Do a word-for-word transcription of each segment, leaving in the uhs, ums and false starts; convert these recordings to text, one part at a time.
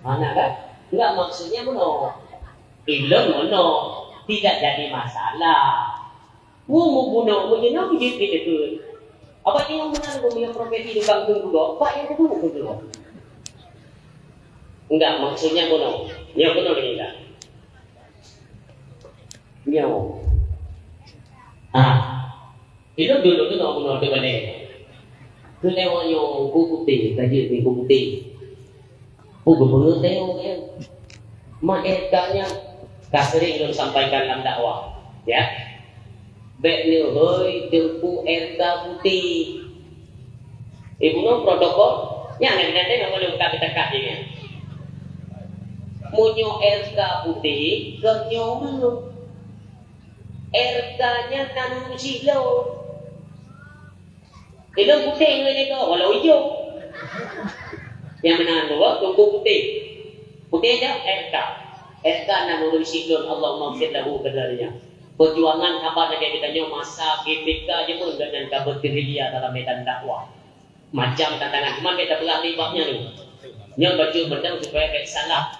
Hana kan? Enggak, maksudnya bunoe. Ilôn bunoe tidak jadi masalah. Mu mubunoe, mu jinoe jeuet diteupeu. Apa jinoe meunan, mu meunyoe profesi tukang kheun bunoe, apa nyang teupeu keu bunoe? Enggak, maksudnya bunoe. Nyoe bunoe lagèe nyan. Nyoe. Ah. Ilôn dulu tu nak bunoe teubalek. Keu lewat nyoe Teungku Putéh, ka jeuet Teungku Putéh. Oh, geupeungeut lé nyoe, ya. Mak R K nyan ka sering lôn sampaikan lam dakwah, ya. Bèk neuhôi Teungku R K Putéh. Ibu nyoe protokol, nyan lagèe nyan deh, nama lôn ka geutakah jih nyan. Meunyoe R K Putéh, kon nyoe ureueng. R K nyan nan ureueng sihlon. Ilôn putéh ngon ilôn, walau ijô. Nyang meunan dua, Teungku Putéh. Putéh nyan R K. R K nan ureueng sihlon, Allahumma ighfir lahu, kata dia. Peujuangan haba lagèe geutanyoe masa G P K jameun gobnyan ka beugerilya dalam medan dakwah. Macam tantangan, cuma bèk tapeugah lé bab nyan dulu. Nyoe bacut mantong supaya bèk salah.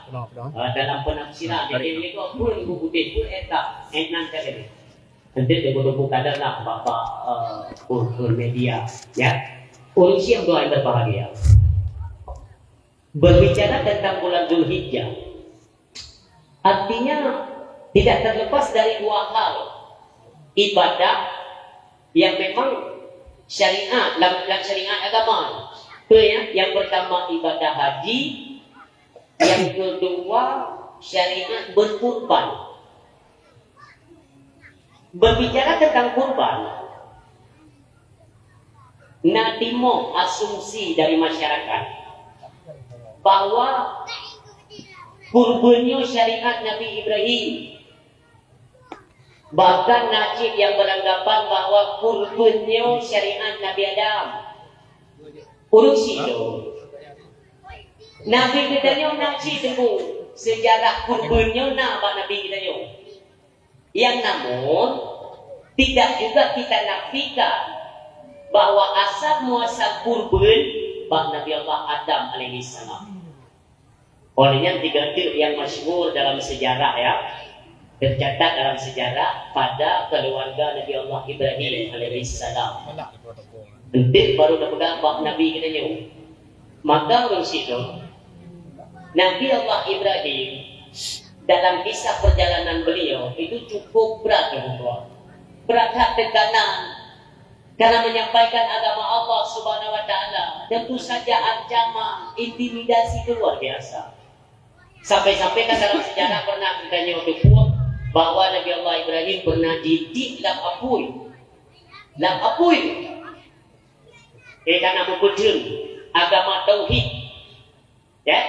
Ah, dalam penafsiran, jadi, dia tu apa Teungku Putéh, apa R K, eh, nan ka jadi. Nanti dia bertemu kadang lah Bapak, eh, Ulkul Media, ya. Ureueng syiek doa yang berbahagia. Berbicara tentang bulan Zulhijjah, artinya tidak terlepas dari dua hal ibadah yang memang syariat, dalam, dalam syariat agama. Betul ya? Yang pertama ibadah haji, yang kedua syariat berkurban. Berbicara tentang kurban, na timoh asumsi dari masyarakat bahwa kurban nyoe syariat Nabi Ibrahim. Bahkan na cit nyang beranggapan bahwa kurban nyoe syariat Nabi Adam. Ureueng syiek. Nabi geutanyoe na cit teungku, sejarah kurban nyoe na bak Nabi geutanyoe. Yang namun, tidak juga kita nafikan bahwa asal muasal kurban bak Nabi Allah Adam alaihissalam. Oleh nyan, tiga deuk yang masyhur dalam sejarah, ya, tercatat dalam sejarah pada keluarga Nabi Allah Ibrahim alaihissalam. Enteuk baru tapeugah bak Nabi geutanyoe. Maka ureueng syiek, Nabi Allah Ibrahim, dalam kisah perjalanan beliau itu cukup berat, teungku. Berat that tekanan. Karena menyampaikan agama Allah Subhanahu wa Taala, tentu saja ancaman, intimidasi itu luar biasa. Sampai-sampai kan dalam sejarah pernah geutanyoe teupeue bahwa Nabi Allah Ibrahim pernah jitiek lam apui. Lam apui. Eh, karena meupeutheun agama tauhid. Ya?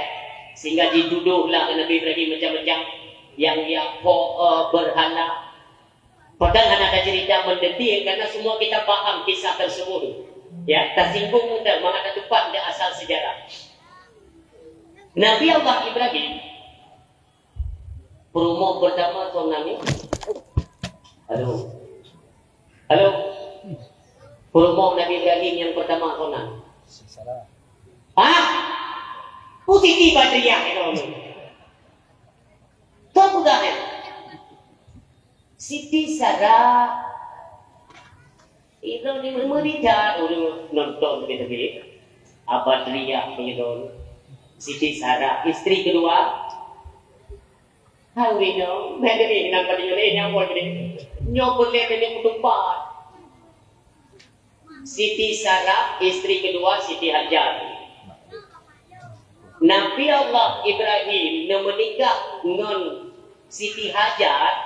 Sehingga jitudoh lah keu Nabi Ibrahim macam-macam, nyang, nyang po, eh, berhala. Padahai hana taceurita meudetil, karena semua kita paham kisah tersebut. Ya, tasinggung mantong, mangat tatupat di asal sejarah. Nabi Allah Ibrahim, peurumoh pertama kon nan nyoe. Halo. Halo. Peurumoh Nabi Ibrahim nyang pertama kon nan. Ah? Siti Badriah itu. Kau peugah ya? Siti Sarah. Itu di meurita dulu nonton gitu, gitu. Abadriah gitu. Siti Sarah, istri kedua. Hai, ureueng nyoe, bèk geunih nan padum nyoe lé, nyan buet geunih. Nyoe peureulèe keuneuk meutupat. Siti Sarah, istri kedua Siti Hajar. Nabi Allah Ibrahim neumeunikah ngon Siti Hajar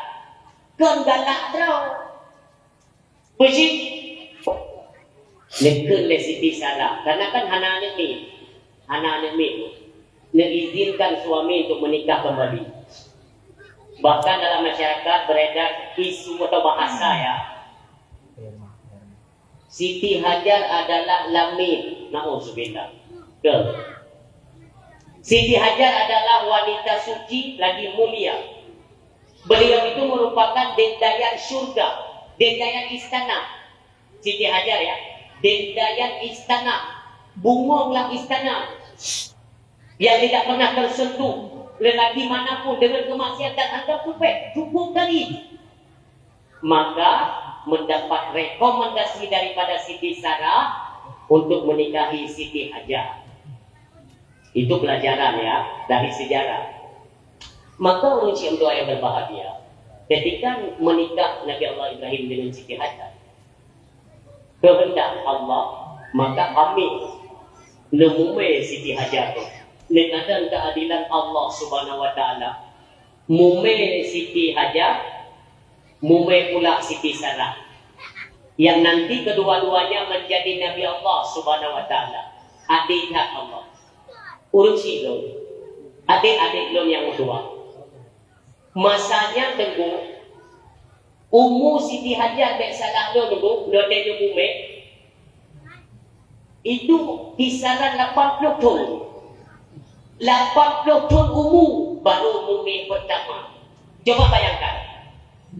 kon galak droe. Beujeuet neukheun lé Siti Sarah, karena kan hana aneuk miet. Hana aneuk miet. Neuizinkan suami untuk menikah kembali. Bahkan dalam masyarakat beredar isu atau bahasa, ya, Siti Hajar adalah lamit. Nauzubillah. Ke? Siti Hajar adalah wanita suci lagi mulia. Beliau itu merupakan dendayat syurga, dendayat istana. Siti Hajar, ya, dendayat istana, bungong lam istana. yang tidak pernah tersentuh lelaki manapun dengan kemaksiatan, anggap cukup, cukup tadi. Maka mendapat rekomendasi dari Siti Sarah untuk menikahi Siti Hajar. Itu pelajaran, ya, dari sejarah. Maka ureuëng syik meutuah yang berbahagia, ketika menikah Nabi Allah Ibrahim dengan Siti Hajar, kehendak Allah, maka amé neumumé Siti Hajar tu. Neukalon keadilan Allah Subhanahu wa Taala, mumé Siti Hajar, mumé pula Siti Sarah. Yang nanti kedua-duanya menjadi Nabi Allah Subhanahu wa Taala, adé that Allah. Ureuëng syik lôn, adék-adék lôn nyang meutuah. Masa nyan teungku, umu Siti Hajar, bék salah lôn teungku, lôn teuka mumé, itu kisaran lapan puluh thon. Lapan puluh thon umu baru mumé pertama. Coba bayangkan.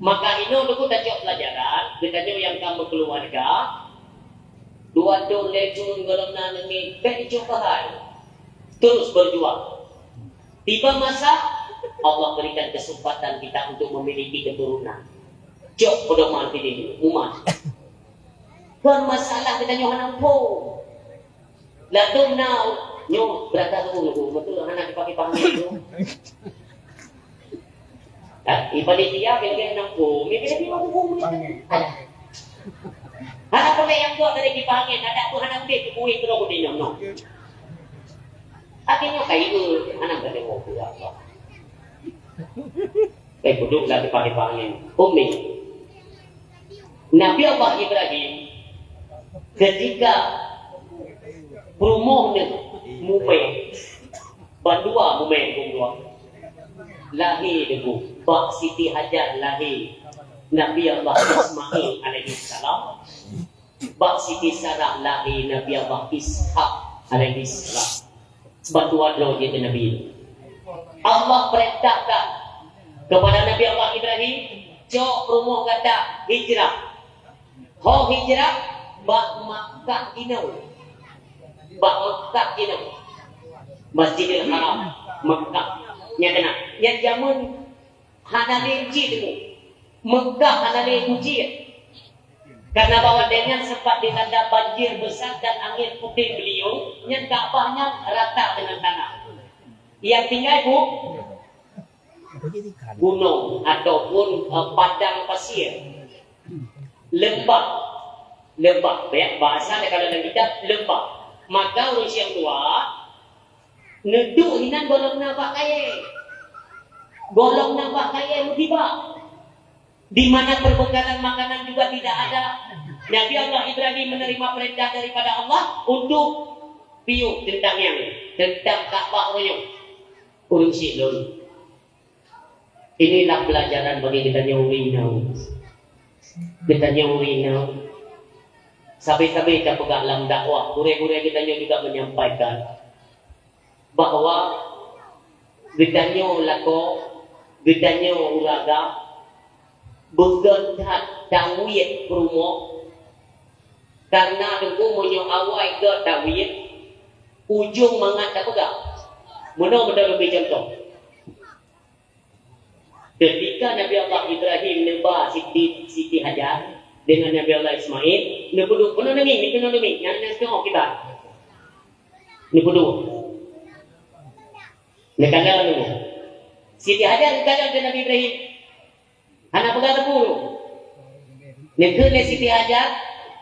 Maka inoe teungku tacok pelajaran, geutanyoe nyang ka meukeuluwarga, dua thon, lhée thon gohlom na aneuk miet, bék jicok keuhai. Terus berjuang. Tiba masa, Allah berikan kesempatan kita untuk memiliki keturunan. Cok pedoman keu diri, umat. Kon masalah geutanyoe hana muphom. Ladôm na nyoe beurata tu, beutôi hana dipaké panggil tu. Ha, ibadat dia kira-kira enam puluh, kira-kira lima puluh. Ada. Hana pernah yang kuat dari kipahannya, ada pun hana udeh, kuih terus udeh nyono. Akhirnya kayu, hana ada yang mau keluar. Eh, duduklah di pagi-pagi. Umi. Nabi Allah Ibrahim ketika peurumoh nyan mumé, bandua mumé, bandua. Lahé deungon bak Siti Hajar lahé Nabi Allah Ismail alaihissalam. Bak Siti Sarah lahé Nabi Allah Ishak alaihissalam. Bandua droe jeuet Nabi. Allah perintahkan kepada Nabi Allah Ibrahim, "Cok rumoh gata hijrah." Ho hijrah bak Makkah inoe. Bak Makkah inoe. Masjidil Haram, Makkah. Nyan keunan. Nyan jameun hana lé cit teungku. Meukah hana lé cit. Karena bahwa dengan sempat dilanda banjir besar dan angin puting beliung, nyan Ka'bah nyan rata dengan tanah. Yang tinggal bu-, gunung ataupun, eh, padang pasir. Lembah. Lembah. Ya, bahasa dia kalau dalam kitab, lembah. Maka ureuëng siang tua, neuduek hinan gohlom na bak kayée. Gohlom na bak kayée meutibak. Di mana perbekalan makanan juga tidak ada, Nabi Allah Ibrahim menerima perintah daripada Allah untuk piôh teuntang nyan, teuntang Ka'bah nyoe. Ureuëng syik lôn. Inilah pelajaran bagi geutanyoe ureuëng inong. Geutanyoe ureuëng inong. Sabe-sabe tapeugah lam dakwah, gurée-gurée geutanyoe juga menyampaikan bahwa geutanyoe lakoe, geutanyoe ureuëng agam, beugét that tawiet peurumoh, karena teungku meunyoe awai gét tawiet, ujong mangat tapeugah. Meunoe meunan leubeh contoh. Ketika Nabi Allah Ibrahim neuba Siti, Siti Hajar dengan Nabi Allah Ismail, neupeuduek, peunoh nami, peunoh nami, nyan, nyan tengok kita. Neupeuduek. Neukalon nyoe. Siti Hajar neukalon keu Nabi Ibrahim. Hana peugah teupeu. Neukheun lé Siti Hajar,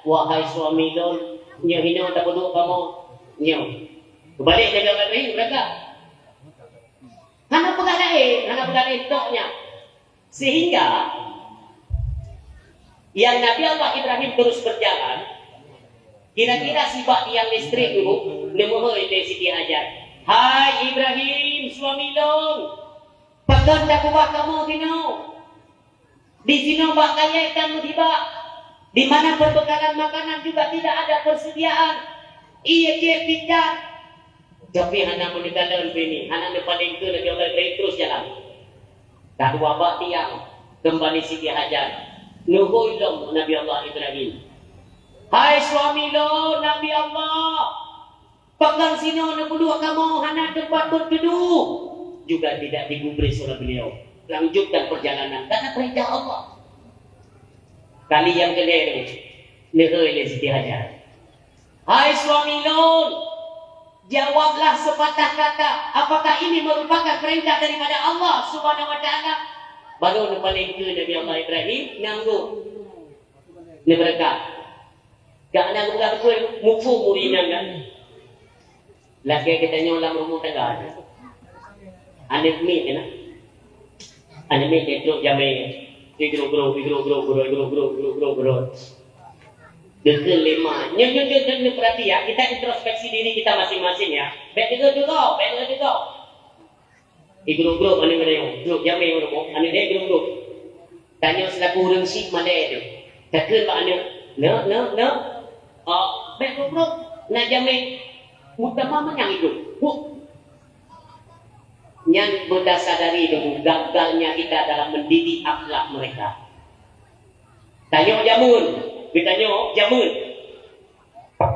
"Wahai suami lôn, nyoe hinoe tapeuduek kamoe nyoe." Keubalek Nabi Allah Ibrahim beurangkat. Hana peugah laén, hana peugah laén tok nyan. Sehingga yang Nabi Allah Ibrahim terus berjalan, kira-kira sibak tiang listrik dulu, neumeuhôi lé Siti Hajar, "Hai Ibrahim, suami lôn, pakon takeubah kamoe sinoe? Di sinoe bak kayée tan meutibak, di mana perbekalan makanan juga tidak ada persediaan. Iya cek picak." Tapi hana meuneukalon bini, hana neupaleng keu Nabi Allah Ibrahim terus jalan. Ka dua bak tiang keumbali Siti Hajar. Neuhôi lom Nabi Allah Ibrahim. "Hai suami lôn, Nabi Allah, Pakon sinoe neupeuduek kamoe hana teumpat beuteuduek, juga tidak digubris oleh beliau. Lanjutkan perjalanan karena perintah Allah. Kali nyang keulhèe, neuhôi lé Siti Hajar. "Hai suami lôn, jawablah sepatah kata, apakah ini merupakan perintah daripada Allah Subhanahu wa Ta'ala?" Baru neupaleng keu Nabi Allah Ibrahim, nanggung. Neubeureukat. Ka na geupeugah beutôi, muphom ureueng inong kan. Lagèe geutanyoe lam rumoh tangga. Aneuk miet kan? Aneuk miet trok jamèe. Igrok-grok, igrok-grok, grok, igrok-grok, igrok-grok, grok. Geukheun lé ma. Nyoe, nyoe, nyoe, nyoe, nyoe, perhati ya, kita introspeksi diri kita masing-masing ya. Bèk deungoe-deungoe, bèk deungoe-deungoe. Igrok-grok aneuk geutanyoe, trok jamèe ureueng boh, aneuk geutanyoe igrok-grok. Tanyoe seulaku ureueng syiek malèe teuh. Takheun bak aneuk, "Neuk, neuk, neuk. Ah, bèk grok-grok, na jamèe. Meutamah manyang igrok." Huh. Nyan beuta sadari dulu gagalnya kita dalam mendidik akhlak mereka. Tanyoe jameun, geutanyoe jameun.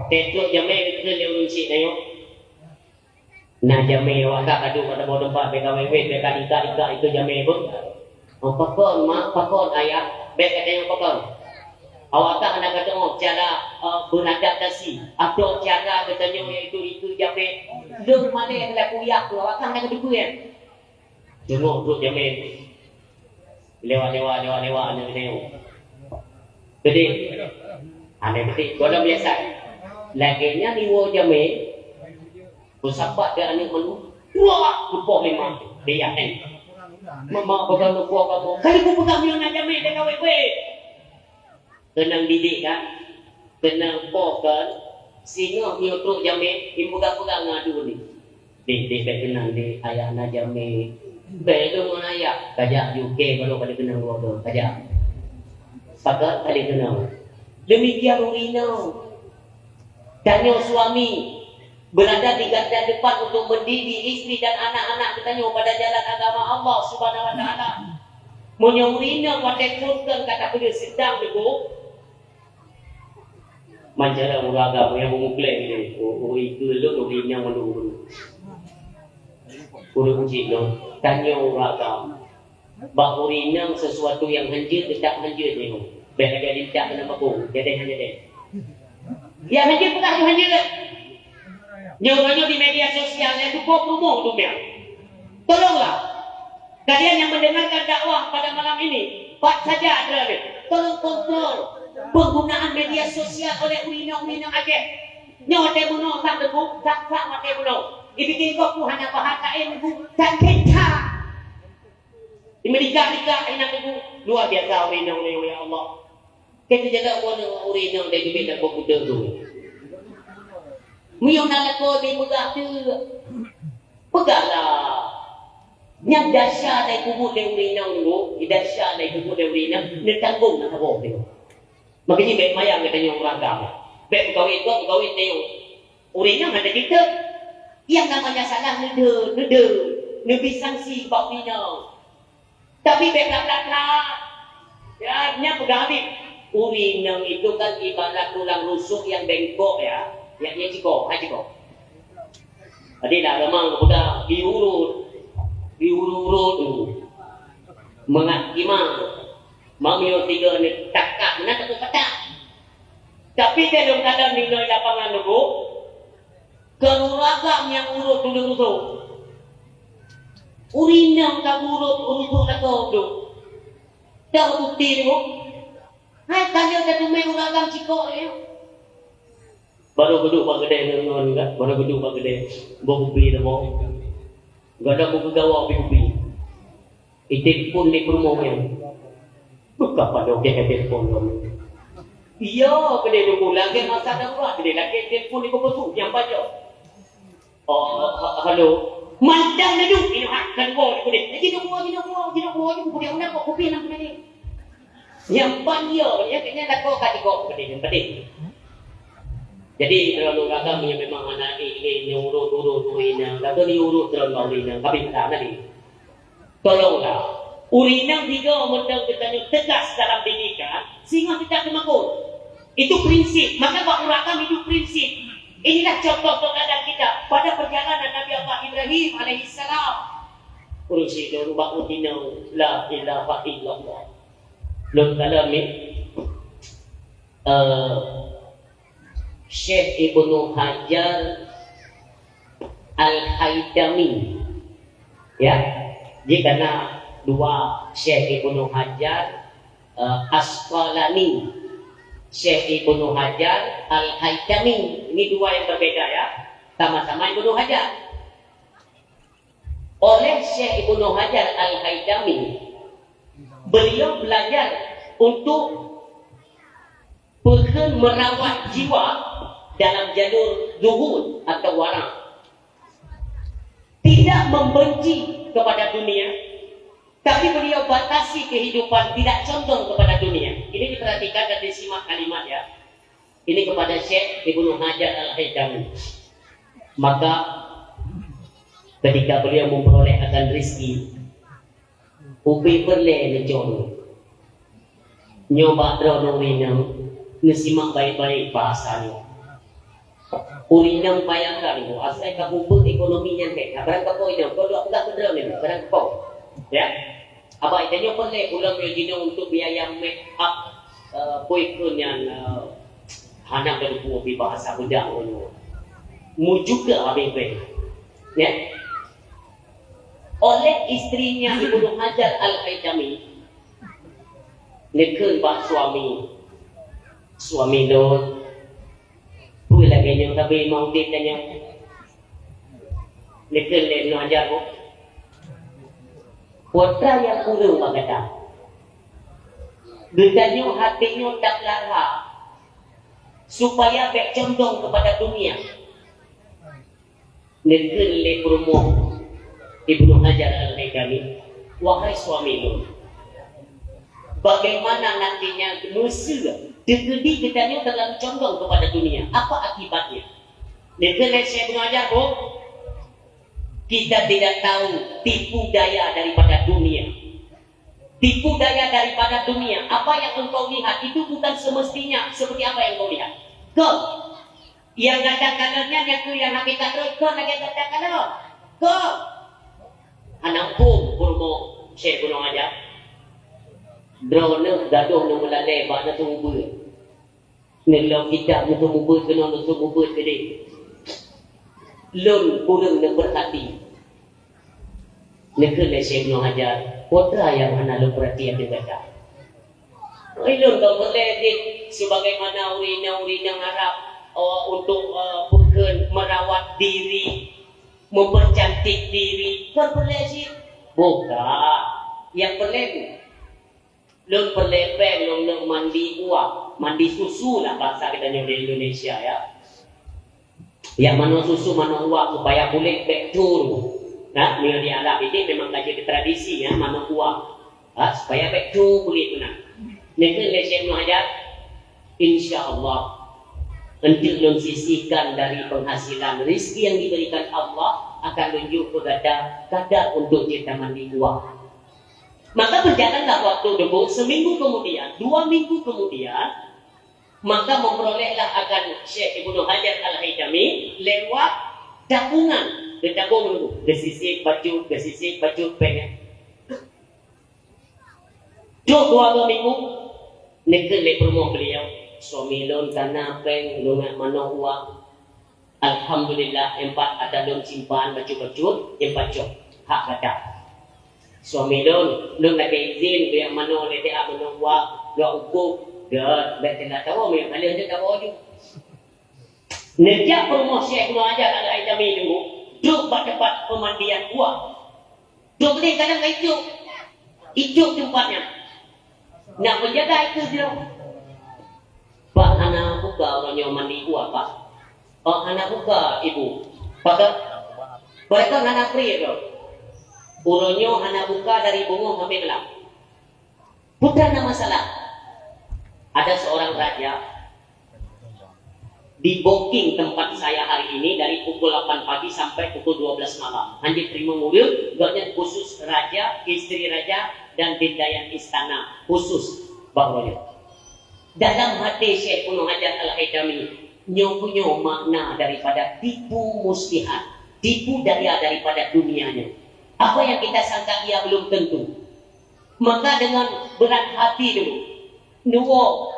Teutrok jamèe geukheun lé ureueng syiek tanyoe. Na jamèe awak kah ka duek bak saboh teumpat, bèk ka wèt-wèt, bèk ka ikat-ikat, ikôt jamèe beuh. Oh, pakon, mak, pakon, ayah, bèk geutanyoe pakon. Awak kah hana geutanyoe cara, eh, beradaptasi atau cara geutanyoe yaitu ikôt jamèe. Lôn malèe seulaku yah tu, awak kah hana geuteupeue, eh? Teungoh trok jamèe. Lewat, lewat, lewat, lewat, aneuk geutanyoe. Geude. Aneuk geude. Gohlom biasa. Lagèe nyan iwoe jamèe. Beusapat keu aneuk mandum. Wah, lupoh lima. Dia kan. Mama pegang lupoh kamu. Kali ku pegang nyoe na jamèe dah kawé-kawé. Keunong didik kan? Keunong poh kan? Singoh nyoe trok jamèe, imeugah-peugah ngon adu ni. Dek, dek, bèk keunong, dek. Ayah na jamèe. Bèk lôn ngon ayah. Kajak ju kèe baru kali keunong dua tu. Kajak. Pakat kali keunong. Demikian ureueng inong. Tanyoe suami berada di garda depan untuk mendidik istri dan anak-anak geutanyoe pada jalan agama Allah Subhanahu wa Ta'ala. Meunyoe ureueng inong watèe phôn kheun ka tapeuleueh seudang teupeu, mancara ureueng agam nyang beumukleng nyoe, oh, oh, ikeu lôn ureueng inong mandum ureueng. Ureueng cit lôn, tanyoe ureueng agam. Bak ureueng inong sesuatu nyang hanjeuet, teutab hanjeuet nyoe. Bèk lagèe lintak keunan bakong, jadeh han jadeh. Nyang hanjeuet peugah nyoe hanjeuet. Nyoe uroe nyoe di media sosial, nyang tupo peurumoh dunia. Tolonglah, kalian yang mendengarkan dakwah pada malam ini, pat saja droeneuh, tolong kontrol penggunaan media sosial oleh ureueng inong-ureueng inong Aceh. Nyoe watèe bunoe, sak teupeu, sak-sak watèe bunoe. Ipiké gob tu hana bahan laén teupeu, sak kecah. Di Amerika, Amerika, inan teupeu. Luar biasa ureueng inong, ya Allah. Kita jaga ureueng inong dari dunia dan komputer tu. Meunyoe na lakoe dipeugah tu, peugahlah. Nyang desya dari peubuet lé ureueng inong tu, desya dari peubuet lé ureueng inong, neutanggong na saboh tu. Makanya bèk mayang geutanyoe ureueng agam. Bèk peukawét gob, peukawét tanyoe. Ureueng inong hana jiteuet. Nyang namanya salah neudeuh, neudeuh, neubri sanksi bak ureueng inong. Tapi bèk that-that. Ya, nyan peugah Habib. Ureueng inong itu kan ibarat tulang rusuk nyang bengkok ya. Nyang, nyang cikok, hai cikok. Jadi dak ramang peugah diurut, diurut-urut dulu. Mangat gimana? Meunyoe tiga ni takah, meunan takah patak. Tapi dalam keadaan di lapangan dulu, kon ureueng agam nyang urut tuleueng rusuk. Ureueng inong ka urut rusuk lakoe tu. Dah bukti tu. Hai, ka lheueh tateumé ureueng agam cikok nyoe. Baru geuduek bak keudè ngon, ngon, baru geuduek bak keudè. Boh kupi na boh. Gata beugeugawak kupi-kupi. Itelepon lé peurumoh nyan. Buka padong keu telepon lom. Iya, keudè dulu lagèe masa darurat, keudè lagèe telepon di kubu tu, nyang baca. Oh, ha-, halo. Mantong na duek, inoe hak kan woe di keudè. Jinoe woe, jinoe woe, jinoe woe, jinoe woe, jinoe woe, jinoe woe, jinoe woe. Nyang ban yo, nyang kayaknya lakoe ka jigok keudè, nyang penting. Jadi, droeneuh ureueng agam nyang memang hana ék lé nyang urut-urut ureueng inong, lakoe ni urut droeneuh bak ureueng inong, tapi tak tadi. Tolonglah, ureueng inong tiga mantong geutanyoe tegas dalam didikan, singoh tidak teumakot. Itu prinsip. Maka bak ureueng agam hidup prinsip. Inilah contoh teladan kita pada perjalanan Nabi Allah Ibrahim alaihissalam. Kursi dulu bak mudina, la ilaha illallah. Lôn kalon ni, eh, Syekh Ibnu Hajar Al-Haitami. Ya, jadi karena dua Syekh Ibnu Hajar, eh, Asqalani, Syekh Ibnu Hajar Al-Haitami. Ini dua yang berbeda ya. Sama-sama Ibnu Hajar. Oleh Syekh Ibnu Hajar Al-Haitami, beliau belajar untuk peukheun merawat jiwa dalam jalur zuhud atau wara. Tidak membenci kepada dunia, tapi beliau batasi kehidupan tidak condong kepada dunia. Ini diperhatikan dan disimak kalimat ya. Ini kepada Syekh Ibnu Hajar Al-Haitami. Maka ketika beliau memperoleh akan rezeki, ubé peureulée neucok. Nyoe bak droeneuh ureueng inong, neusimak baik-baik bahasa nyoe. Ureueng inong bayangkan nyoe, asai ka mubuet ekonomi nyan bèk, na barang kapo inong, kau duek peugah keu droeneuh nyoe, barang kapo. Ya. Abah, tanyoe peureulée ulôn nyoe jinoe untuk biaya make up, eh, boyfriend nyan, eh, hana ka luput pi bahasa budak nyoe. Mujuk ke habéh-habéh. Ya. Oleh istrinya Ibnu Hajar Al-Haitami, neukheun bak suami, "Suami lôn, peue lagèe nyoe sabe meuudép tanyoe?" Neukheun lé Ibnu Hajar, "Bu, peue nyang kureueng bak gata? Geutanyoe até nyoe tapeulahé supaya bèk condong keupada dunia." Neukheun lé peurumoh Ibnu Hajar Al-Haitami, "Wahai suami lôn, bagaimana nantinya meuseu teukeudi geutanyoe terlalu condong kepada dunia? Apa akibatnya?" Neukheun lé Syekh Ibnu Hajar, "Bu, kita tidak tahu tipu daya daripada dunia." Tipu daya daripada dunia. Apa yang engkau lihat itu bukan semestinya seperti apa yang engkau lihat. Keu nyang gata kalon nyan, nyang keu nyang hakikat rot, keu lagèe gata kalon. Keu hana muphom peurumoh Syekh Ibnu Hajar. Droeneuh gadôh neumeulakèe bak neuteumeubeuet. Neulom kitab neuteumeubeuet keunoe neuteumeubeuet keudeh. Lôn kureueng neupeurhati. Neukheun lé Syekh Ibnu Hajar, "Peue nyang hana lôn peurhati ateueh gata?" Oi, lôn ka peureulèe jih sebagaimana ureueng-ureueng Arab, eh, untuk, eh, peukheun merawat diri, mempercantik diri. Kon peureulèe jih. Bukan. Nyang peureulèe Lôn peureulèe pèng lôn neuk mandi uak, mandi susu lah bahasa geutanyoe di Indonesia, ya. Ya, manoe susu, manoe uak supaya kulét bèk cur. Nah, meunyoe di Arab ini memang ka jadi tradisi, ya, manoe uak. Ha, supaya bèk cur kulét meunan. Neukheun lé Syekh Ibnu Hajar, insya Allah, enteuk lôn sisihkan dari penghasilan, rezeki yang diberikan Allah akan lôn jok keu gata kadar untuk cit tamandi uak. Maka berjalanlah waktu tersebut, seminggu kemudian, dua minggu kemudian, maka memperolehlah akan Syekh Ibnu Hajar Al-Haytami lewat tabungan. Geutabong dulu, geusisip bacut, geusisip bacut pèng. Trok dua boh minggu, neukheun lé peurumoh beliau, "Suami lôn ka na pèng, lôn ngat manoe uak." Alhamdulillah, empat ata lôn simpan bacut-bacut, empat cok hak gata. Suami lôn, lôn lakèe izin, geujak manoe lé T A manoe uak, geuh ukoh, geuh bèk teulat tawoe, meunan ka lheueh jeuet tawoe ju. Neujak peurumoh Syekh Ibnu Hajar Al-Haytami nunggu, trok bak teumpat peumandian uak. Trok lé kadang ka icok, icok teumpat nyan. Nak menjaga itu dia. Pak hana buka uroe nyoe mandi uak, Pak. Oh, hana buka, Ibu. Pakon? Pakon hana free tu. Uroe nyoe hana buka dari beungoh sampai malam. Bukan ada masalah. Ada seorang raja di booking tempat saya hari ini dari pukul delapan pagi sampai pukul dua belas malam. Hanya terima murid, gobnyan khusus raja, istri raja, dan bintaian istana khusus bak uroe nyoe. Dalam hati Syekh Ibnu Hajar Al-Haytami, Nyoe pun nyoe makna daripada tipu muslihat, tipu daya daripada dunia nyoe. Apa yang kita sangka ia belum tentu. Maka dengan berat hati dulu, neuwoe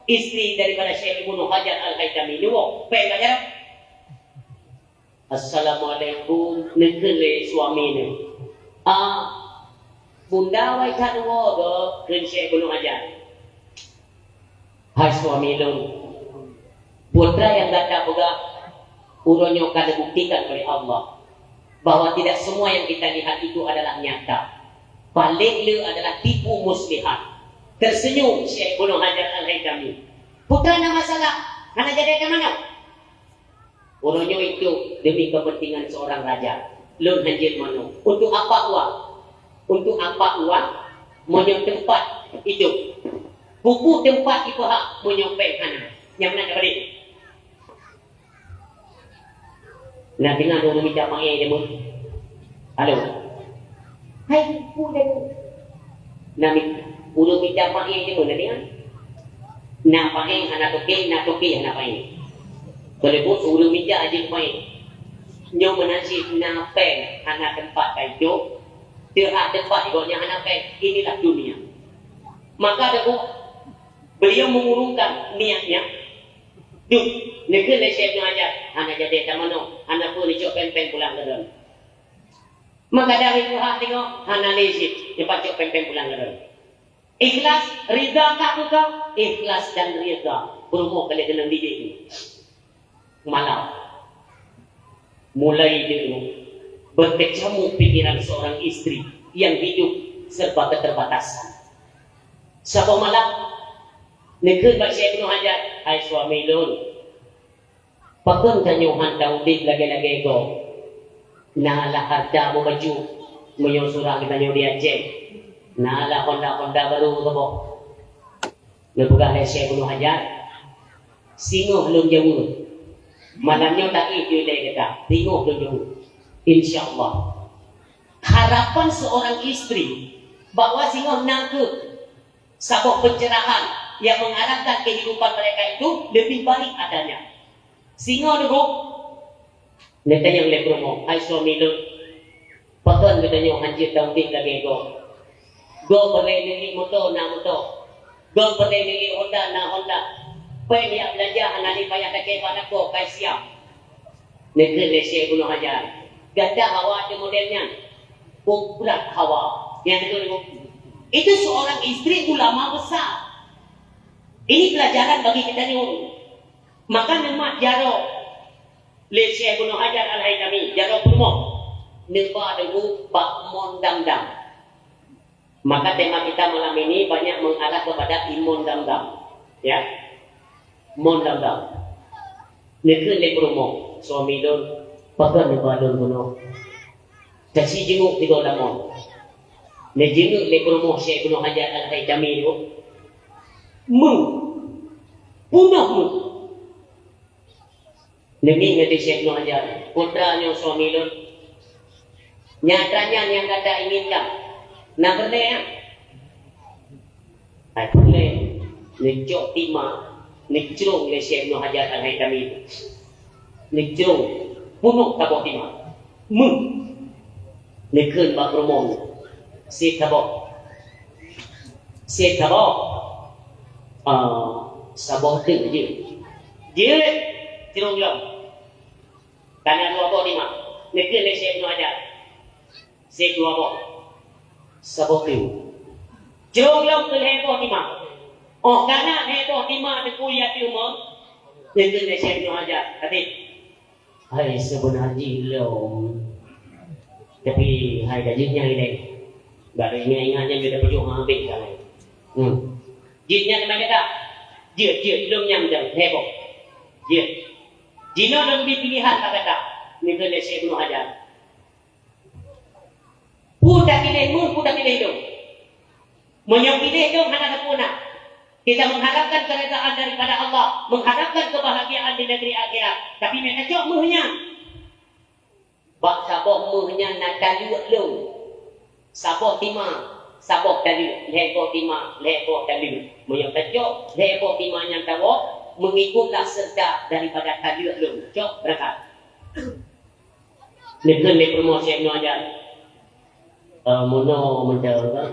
istri daripada Syekh Ibnu Hajar Al-Haytami, neuwoe, péng bak jalan. "Assalamualaikum," neukheun lé suami neuh. "Ah, bunda wai that neuwoe gob," kheun Syekh Ibnu Hajar. "Hai suami lôn, peue nyang gata peugah uroe nyoe ka teubuktikan oleh Allah bahwa tidak semua yang kita lihat itu adalah nyata. Paléng le adalah tipu muslihat." Tersenyum Syekh Ibnu Hajar Al-Haytami. "Peue na masalah, hana jadi keumanö?" "Uroe nyoe itu demi kepentingan seorang raja, lôn hanjeuet manoe. Untuk apa uang? Untuk apa uang? Meunyoe teumpat itu, peue teumpat ipeuhah meunyoe péng hana?" Nyang meunan ka padum? Na deungoe ureueng mita paéng deungon. Halo. Hai, peue deungon? Na mi-, ureueng mita paéng deungon na deungoe? Na paéng hana toke, na toke hana paéng. Keuleubuk ureueng mita jeuet paéng. Nyoe meunan cit na péng hana teumpat ka ijok, teuhah teumpat gobnyan hana péng. Inilah dunia. Maka deungon, beliau mengurungkan niatnya. Duh, neukheun lé Syekh Ibnu Hajar, "Hana jadi tamanoe, hana peue neucok péng-péng pulang keu droen." Maka dari tuha deungoe, hana lé cit, neupacok péng-péng pulang keu droen. Ikhlas, ridha ka bukan? Ikhlas dan ridha. Peurumoh ka lheueh keunong didik nyoe. Malam. Mulai deungoe, berkecamuk pikiran seorang istri yang hidup serba keterbatasan. Saboh malam, neukheun bak Syekh Ibnu Hajar, "Hai suami lôn, pakon tanyoe han taudép lagée-lagée gob? Na lah hareuta meubacut, meunyoe surang geutanyoe di Aceh. Na lah honda-honda barô saboh." Neupeugah lé Syekh Ibnu Hajar, "Singoh lôn jaweueb. Malam nyoe taéh ilée gata, singoh lôn jaweueb. Insya Allah." Harapan seorang istri bahwa singoh na kheueh saboh pencerahan yang mengarahkan kehidupan mereka itu lebih baik adanya. Singoh deuh, neutanyong lé peurumoh, "Hai suami lôn, pakon geutanyoe han jeuet taudép lagée gob? Gob peureulée neuli moto, na moto. Gob peureulée neuli honda, na honda. Péng jak beulanja hana lé payah takée bak lakoe, ka siap." Neukheun lé Syekh Ibnu Hajar, "Gata hawa teuh model nyan? Brat hawa." Nyang neukheun, itu seorang istri ulama besar. Ini pelajaran bagi kita ni. Maka neumat jaroe lé Syekh Ibnu Hajar Al-Haytami, jaroe peurumoh, neuba deungon bak mon Damdam. Maka tema kita malam ini banyak mengarah kepada imon Damdam. Ya. Mon Damdam. Neukheun lé peurumoh, "Suami lôn, pakon neuba lôn bunoe? Taci jinguk tigo lamon." Neujinguk lé peurumoh Syekh Ibnu Hajar Al-Haytami nyoe. Meuh. Punoh meuh. Neumi ngon Syekh Ibnu Hajar, "Putra nyoe suami lôn. Nyata nyan nyang gata inginkan. Na peureulée, ya?" "Hai peureulée." Neucok tima, neucrong lé Syekh Ibnu Hajar Al-Haytami. Neucrong, punoh saboh tima. Meuh. Neukheun bak peurumoh, "Seb saboh. Seb saboh." "Ah, saboh teuk jeuet." "Jeuet, crong lom." Kana dua boh tima. Neukheun lé Syekh Ibnu Hajar, "Seb dua boh." "Saboh teuk." Crong lom keu lhée boh tima. Óh kana lhée boh tima teupue ateueh mon, neukheun lé Syekh Ibnu Hajar, "Até." "Hai, seubeuna jih lom. Tapi hai ka jeuet nyan ilée. Bak lôn ingat-ingat nyan beda peujoh habéh ka lôn." Hmm. "Jeuet nyan teuma gata. Jeuet, jeuet, lom nyang jeuet, heboh. Jeuet. Jinoe lôn bi piléhan bak gata," neukheun lé Syekh Ibnu Hajar. "Peue tapiléh meuh, peue tapiléh lôn? Meunyoe piléh lôn hana sapeue na. Kita mengharapkan keridaan daripada Allah, mengharapkan kebahagiaan di negeri akhirat. Tapi meucok meuh nyan." Bak saboh meuh nyan na taleuek lôn. Saboh tima, saboh taleuek, lhée boh tima, lhée boh taleuek. Meunyoe tacok lhée boh tima nyan tawoe, Mengikutlah serta daripada taleuek lôn. Cok, beurangkat. Neukheun lé peurumoh Syekh Ibnu Hajar. Eh, meunoe mantong kan?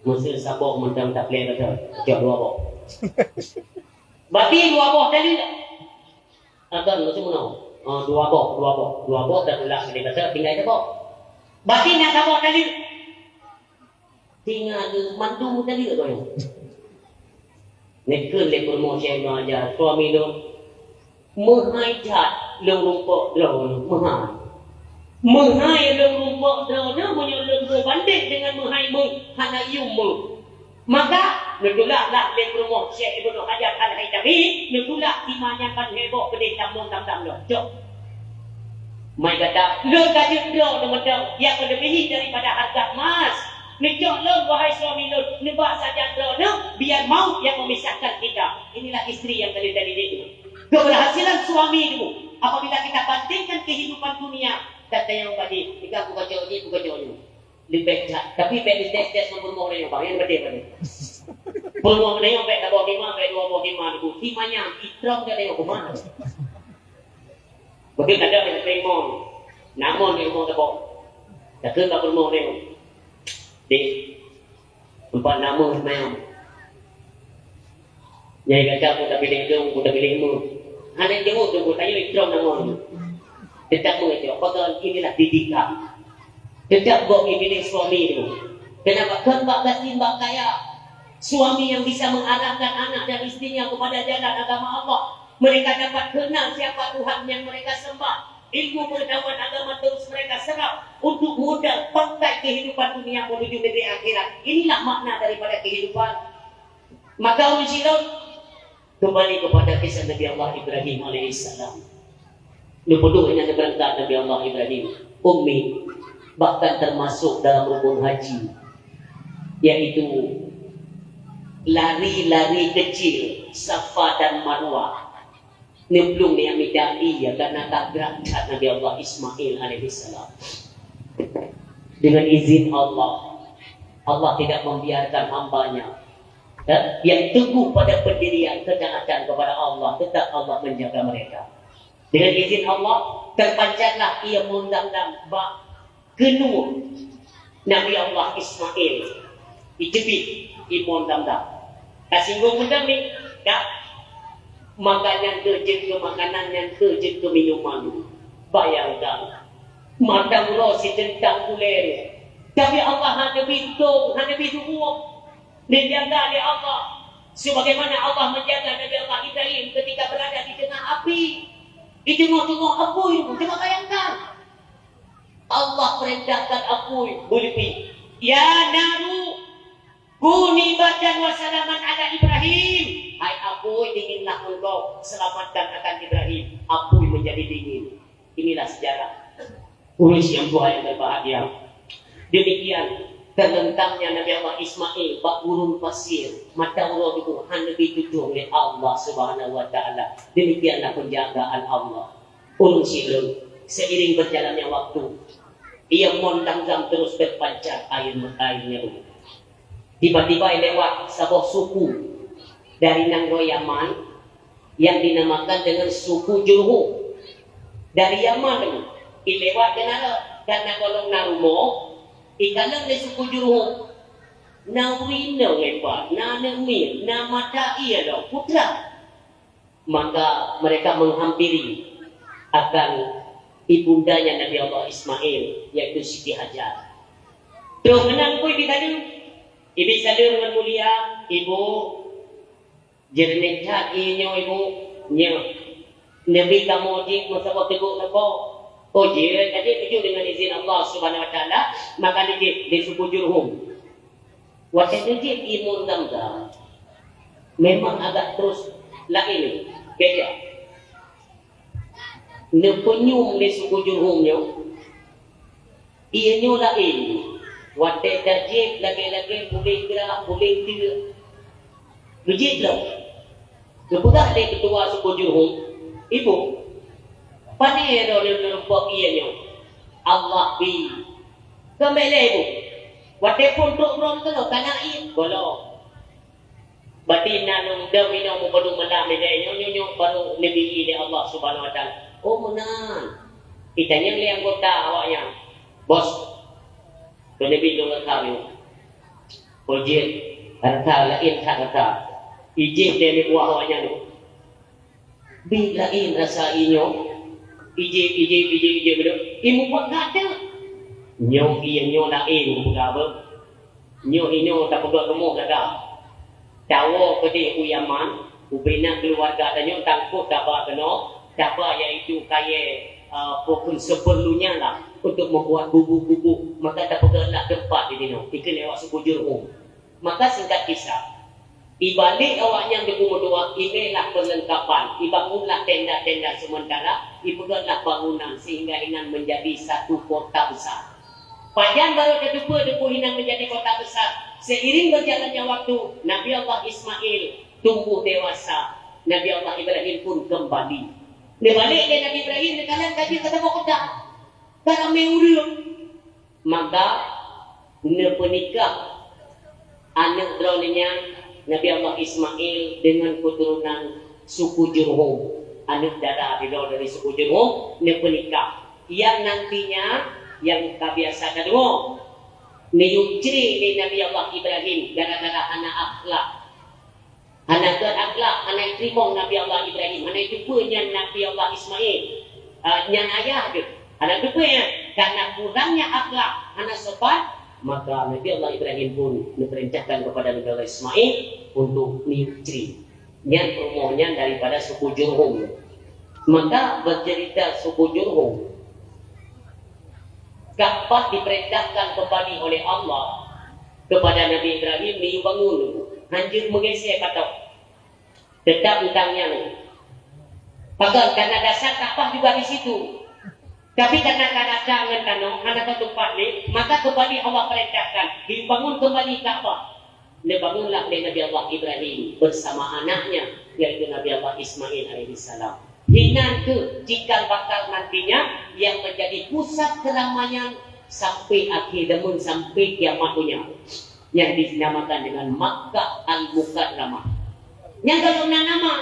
Meuseu saboh mantong taplek gata. Cok dua boh. Bati dua boh taleuek. Akan meuseu meunoe. Ah, dua boh, dua boh. Dua boh dah tulak lé gata, tinggai saboh. Bati na saboh taleuek. Tinggai mandum taleuek tu. Neukheun lé peurumoh Syekh Ibnu Hajar, suami lôn, meuhai that lôn rumpok droeneuh, meuhai. Meuhai lôn rumpok droeneuh, meunyoe lôn peubandeng deungon meuhai meuh, hana yuem meuh. Maka, neutulak lah lé peurumoh Syekh Ibnu Hajar Al-Haitami, neutulak tima nyan ban heboh keudeh tamong tam-tam lom. Cok. Mai gata, lôn ka jeuet droeneuh mantong nyang meuleubèhi daripada hareuga emas. Neucok lôn, wahai suami lôn, neubak sajan droeneuh, biar maut yang memisahkan kita. Inilah istri yang kalian tadi itu. Keberhasilan suami itu, apabila kita bandingkan kehidupan dunia, dan tayang badi, kita buka jauh ni, buka jauh ni. Leubeh that. Tapi bèk dites-tes ngon peurumoh nyoe, bang, nyang beutôi, beutôi. Peurumoh nyoe bèk saboh hima, bèk dua boh hima, Teungku. Hima nyan, itrong ka tengok kuman. Beutôi, kadang nyang peurumoh. Namon di rumoh saboh. Takheun bak peurumoh nyoe. Dek, empat nama semayang. Nyang gata pun tapiléh dong, pun tapiléh mu. Hana jeuet tu pun tanyoe itrong namong. Tetap mengejok. Pasal inilah didikan. Tetap gok pilih suami tu. Kenapa? Kan bak gasien, bak kaya. Suami yang bisa mengarahkan anak dan istrinya kepada jalan agama Allah. Mereka dapat kenal siapa Tuhan yang mereka sembah. Ilmu pengetahuan agama terus mereka serap untuk modal pangkai kehidupan dunia menuju negeri akhirat. Inilah makna daripada kehidupan. Maka ulôn sidroe kembali kepada kisah Nabi Allah Ibrahim alaihissalam. Neupeudong nyan beurangkat Nabi Allah Ibrahim, Ummi, bahkan termasuk dalam rukun haji, yaitu lari-lari kecil Safa dan Marwah. Neuplueng nyang mida ie, karena ka grak that Nabi Allah Ismail alaihissalam. Dengan izin Allah, Allah tidak membiarkan hambanya, ya, yang teguh pada pendirian ketaatan kepada Allah, tetap Allah menjaga mereka. Dengan izin Allah, terpancarlah ie mon Zamzam bak keuneuk Nabi Allah Ismail, iteubiet ie mon Zamzam. Ka singgung mantong ni, ka? Makanan tu jeuet keu makanan, nyan tu jeuet keu minuman. Bayangkan, mata uroe siteutang ulèe. Tapi Allah hana bintong, hana bintong. Dijaga lé Allah. Sebagaimana Allah menjaga Nabi Allah Ibrahim ketika berada di tengah api. Di tengah-tengah api, coba bayangkan. Allah perintahkan apui beuleupie, "Ya naru, kuni bardan wa salaman ala Ibrahim." Hai apui, dinginlah engkau, selamatkan akan Ibrahim. Apui menjadi dingin. Inilah sejarah. Ulun nyang tuha yang berbahagia. Demikian terlentangnya Nabi Allah Ismail bak gurun pasir, mata uroe teungku hana geututong lé Allah Subhanahu wa Taala. Demikianlah penjagaan Allah. Ureuëng sidroe, seiring berjalannya waktu, ie mon Zamzam terus terpancar air, airnya tu. Tiba-tiba lewat saboh suku dari nanggroe Yaman yang dinamakan dengan suku Jurhum. Dari Yaman, ilewat keunan, karena golom na rumoh, ikalon lé suku Jurhum. Na ureuëng inong hebat, na aneuk miet, na mata ie lom, putra. Maka mereka menghampiri akan ibundanya Nabi Allah Ismail, yaitu Siti Hajar. Trok meunan pun Ibi saleuem. Ibi saleuem ngon mulia, "Ibu, jeureunéh that ie nyoe, Ibu." "Nyoe, Nabi kamoe jeuet meusaboh teugok sapo?" "Oh, jeuet, ka jeuet tuju deungon izin Allah Subhanahu Wa Taala, maka neujeuet di suku Jurhum." Watée neujeuet ie mon Zamzam, memang agak terus laén, beda. Neupeunyum lé suku Jurhum nyoe, ie nyoe laén. Watée tajeuet lagée-lagée puléh grak, puléh teuk. Geujeuet lom. Geupeugah lé keutua suku Jurhum, "Ibu, pane droeneuh neureumpok ie nyoe?" "Allah bi." "Keumbali, Ibu." "Watée phon trok droeneuh keunoe, ka na ie?" "Gohlom." Berarti na lôn deuh inoe meupadub malam ilée nyoe, nyoe, nyoe barô neubi lé Allah Subhanahu Wa Taala. Oh, meunan. Itanyong lé anggota awaknyan, "Bos, keuneubit lôn rata nyoe." Oh, jeuet, rata laén that rata. Ijép lé aneuk buah awaknyan nyoe. Bit laén rasa inyoe. Ijép, ijép, ijép, ijép beudôh. Imeupeukat teuh. Nyoe ié nyoe laén kupeugah beuh. Nyoe inoe tapeugah rumoh gata. Tawoe keudeh u Yaman, ubena keuluwarga tanyoe tangkot taba keunoe, taba yaitu kayée, eh, pokon seperlunya lah untuk membuat gubuk-gubuk. Maka tapeugah lah teumpat di sinoe, dikeue lewat suku Jurhum. Maka singkat kisah, ibalek awaknyan teupeu meudoá, ibéh lah peurlengkapan, ibangun lah tenda-tenda sementara, ipeugét lah bangunan sehingga inan menjadi satu kota besar. Pajan barô tateupeue teupeu inan menjadi kota besar? Seiring berjalannya waktu, Nabi Allah Ismail tumbuh dewasa, Nabi Allah Ibrahim pun kembali. Neubalek lé Nabi Ibrahim, neukalon ka jeuet keu saboh kota, ka ramé ureuëng. Maka neupeunikah aneuëk droeneueh nyan, Nabi Allah Ismail, deungon keuturonan suku Jurhum, aneuëk dara sidroe dari suku Jurhum, neupeunikah. Nyang nantinya, nyang ka biasa tadeungoe, neuyue cre lé Nabi Allah Ibrahim gara-gara hana akhlak. Hana gét akhlak, hana teurimong Nabi Allah Ibrahim, hana teupeue nyan Nabi Allah Ismail, eh, nyan ayah geuh. Hana teupeue nyan, karena kurangnya akhlak, hana sopan, maka Nabi Allah Ibrahim pun neupeurintahkan kepada Nabi Allah Ismail untuk neuyue cre. Nyan rumoh nyan daripada suku Jurhum. Maka bercerita suku Jurhum, Ka'bah diperintahkan kembali oleh Allah kepada Nabi Ibrahim neuyue bangun, hanjeuet meugeusé patok. Teutap mantong nyan. Pakon? Karena dasar Ka'bah juga di situ. Tapi karena ka rata ngon tanoh, hana ka teumpat lé, maka kembali Allah perintahkan, dibangun kembali Ka'bah. Neubangunlah lé Nabi Allah Ibrahim bersama anaknya, yaitu Nabi Allah Ismail alaihissalam. Hinan keuh cikal bakal nantinya yang menjadi pusat keramaian sampai akhir zaman, sampai kiamat dunia, yang dinamakan dengan Makkah Al-Mukarramah. Yang kalau na nama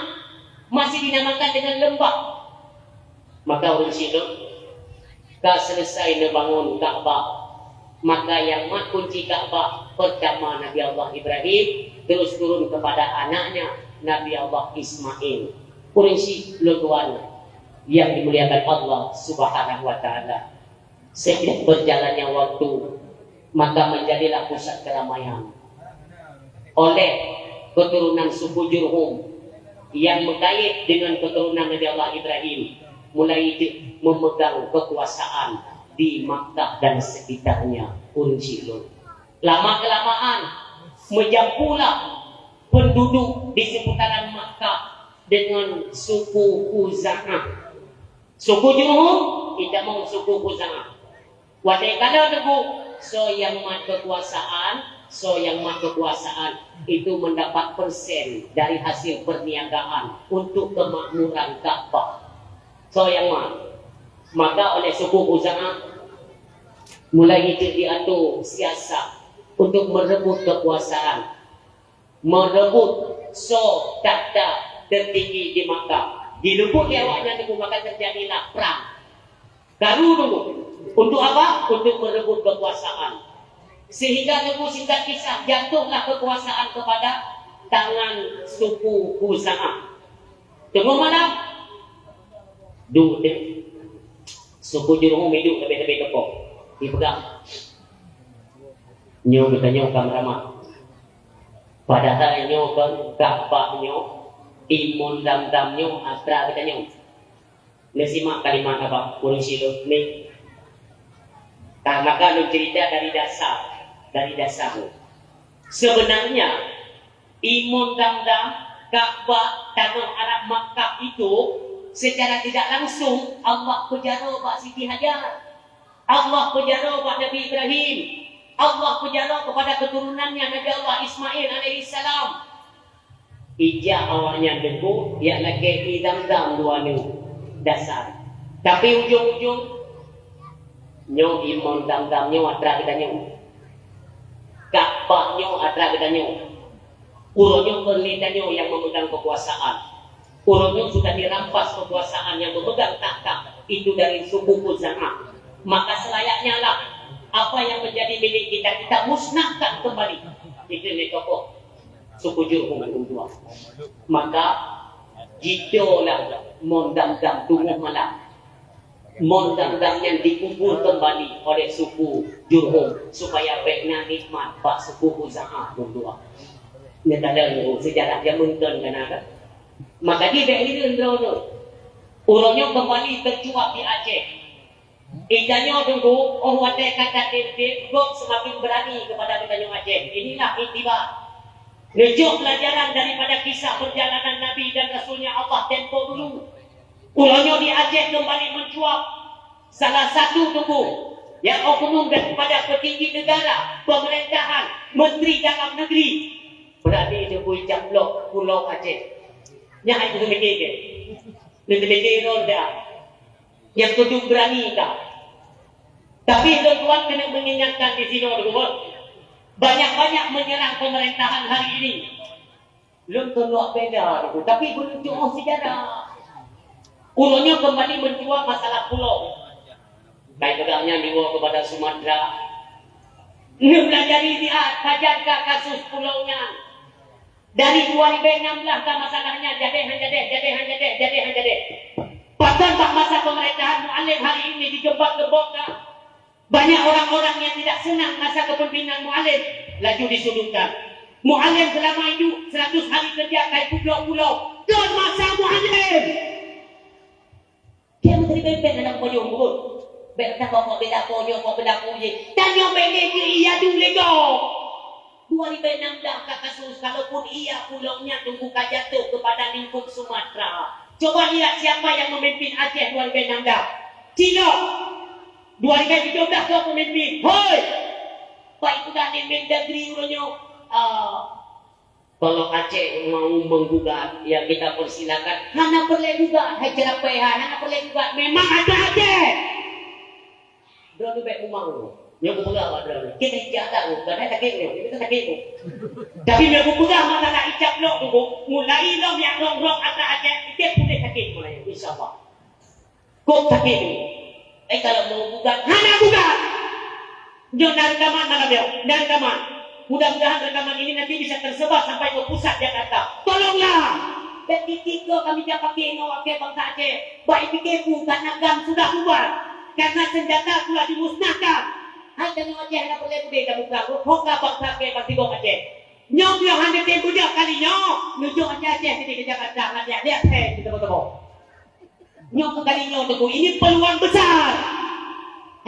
masih dinamakan dengan lembah. Maka ureuëng sidroe ka selesai neubangun Ka'bah. Maka nyang mat kunci Ka'bah pertama Nabi Allah Ibrahim, terus turun kepada anaknya Nabi Allah Ismail. Ureuëng sidroe yang dimuliakan Allah Subhanahu wa Taala. Setiap berjalannya waktu, maka menjadilah pusat keramaian oleh keturunan suku Jurhum yang mengkait dengan keturunan Nabi Allah Ibrahim, mulai itu memegang kekuasaan di Makkah dan sekitarnya. Ureuëng sidroe, lama-kelamaan, meujampulah penduduk di seputaran Makkah dengan suku Khuza'ah. Suku Jurhum, itamong suku Khuza'ah. Watée ka lheueh teupeu, soe nyang mat keukuasaan, soe nyang mat keukuasaan, itu mendapat persen dari hasil perniagaan untuk kemakmuran Ka'bah. Soe nyang mat. Maka oleh suku Khuza'ah, mulai itu diatur siasat untuk merebut kekuasaan, merebut soe takhta tertinggi di Makkah. Direbut lé awaknyan teupeu, maka terjadilah perang. Karu dulu. Untuk apa? Untuk merebut kekuasaan. Sehingga teupeu, singkat kisah, jatuhlah kekuasaan kepada tangan suku Khuza'ah. Teungoh malam, duek deh. Suku Jurhum iduek leubeh-leubeh teupoh. Dipeugah, "Nyoe geutanyoe ka meuramah. Padahai nyoe kon Ka'bah nyoe, Imon Zamzam nyoe atra geutanyoe." Neusimak kalimat Abah, ureuëng sidroe ni. Ka, maka lôn cerita dari dasar, dari dasar. Sebenarnya, Imon Zamzam, Ka'bah, tanoh Arab Makkah itu, secara tidak langsung Allah peujaroe bak Siti Hajar. Allah peujaroe bak Nabi Ibrahim. Allah peujaroe kepada keturunannya Nabi Allah Ismail alaihissalam. Ijak awaknyan teupeu, jak lakée ié Zamzam dua nyoe dasar. Tapi ujong-ujong, nyoe Imon Zamzam nyoe atra geutanyoe. Ka'bah nyoe atra geutanyoe. Uroe nyoe kon lé tanyoe nyang memegang kekuasaan. Uroe nyoe sudah dirampas kekuasaan yang memegang takhta itu dari suku Khuza'ah. Maka selayaknya lah apa yang menjadi milik kita, kita musnahkan kembali. Itu lé tokoh suku Jurhum dua. Maka jitolah mon dam-dam tuboh malam. Mon dam-dam nyan dikubur kembali oleh suku Jurhum supaya bèk na nikmat bak suku Khuza'ah dua. Nyan tanda sejarah jameun kon ka na kan. Maka di bèk hireuen droeneuh. Uroe nyoe kembali tercuat di Aceh. Ija nyoe teungku, oh watèe ka tatem-tem, gob semakin berani kepada geutanyoe Aceh. Inilah iktibar. Neujok pelajaran daripada kisah perjalanan Nabi dan Rasulnya Allah tempo dulu. Uroe nyoe di Aceh kembali mencuat salah satu teungku, ya, oknum daripada petinggi negara, pemerintahan, menteri dalam negeri. Berani teungku ijak blok Pulau Aceh. Nyan hai teumikir ke? Teumikir roda. Nyang keuduek berani ka. Tapi lôn tuan keuneuk mengingatkan di sinoe dulu, banyak-banyak menyerang pemerintahan hari ini. Lôn keuneuk beda dulu, tapi belum jeuet sejarah. Uroe nyoe kembali mencuat masalah pulau. Baik peugah nyan diwoe kepada Sumatera. Neubelajari siat sajan ka kasus pulau nyan. Dari dua ribu enam belas ka masalahnya, jadeh han jadeh, jadeh han jadeh, jadeh han jadeh. Bahkan bak masa pemerintahan Mualem hari ini digembat-gembotkan. Banyak orang-orang yang tidak senang masa kepemimpinan Mualem, laju disudutkan. Mualem selama hidup seratus hari kerja kai pulo-pulo. Kon masa Mualem. Dia menteri pempek dalam pojok urut. Bèk takot kok bela pojok, kok bela pujih. Dan yang bela ke iya dulu lego. Dua ribu enam belas ka kasus, kalaupun iya pulo nyan teungku ka jatuh kepada lingkup Sumatera. Coba lihat siapa yang memimpin Aceh dua ribu enam belas. Cilok. Dua ribu tujuh belas kau pemimpin. Hoi. Baik udah ni Mendagri uroe nyoe. Ah, kalau Aceh mau menggugat, ya kita persilakan. Hana perlu gugat, hai cerapeh hai, hana perlu gugat. Memang ada Aceh. Droeneuh bèk mumang. Nyoe kupeugah bak droeneuh. Kita ijak dak, bukan sakit nyoe, kita sakit nyoe. Tapi nyoe kupeugah masalah ijak lok tu, mulai lom yang rong-rong atra Aceh, kita pulih sakit mulai, insyaallah. Kok sakit nyoe? Eh, kalau mau gugat, hana gugat. Nyoe na rekaman malam nyoe, na rekaman. Mudah-mudahan rekaman ini nanti bisa tersebar sampai ke pusat Jakarta. Tolonglah. Dan titik kami dapat pakai ngon wakil bangsa Aceh. Baik pikir ku, karena GAM sudah bubar. Karena senjata telah dimusnahkan. Hai tanyoe Aceh hana peureulèe udép dan muprang, rot hoka bangsa keu bansigom Aceh. Nyoe meunyoe hana tem beujak kali nyoe, neujok Aceh-Aceh sini ke Jakarta, ngan lihat-lihat hai kita bertemu. Nyoe keu kali nyoe teungku, ini peluang besar.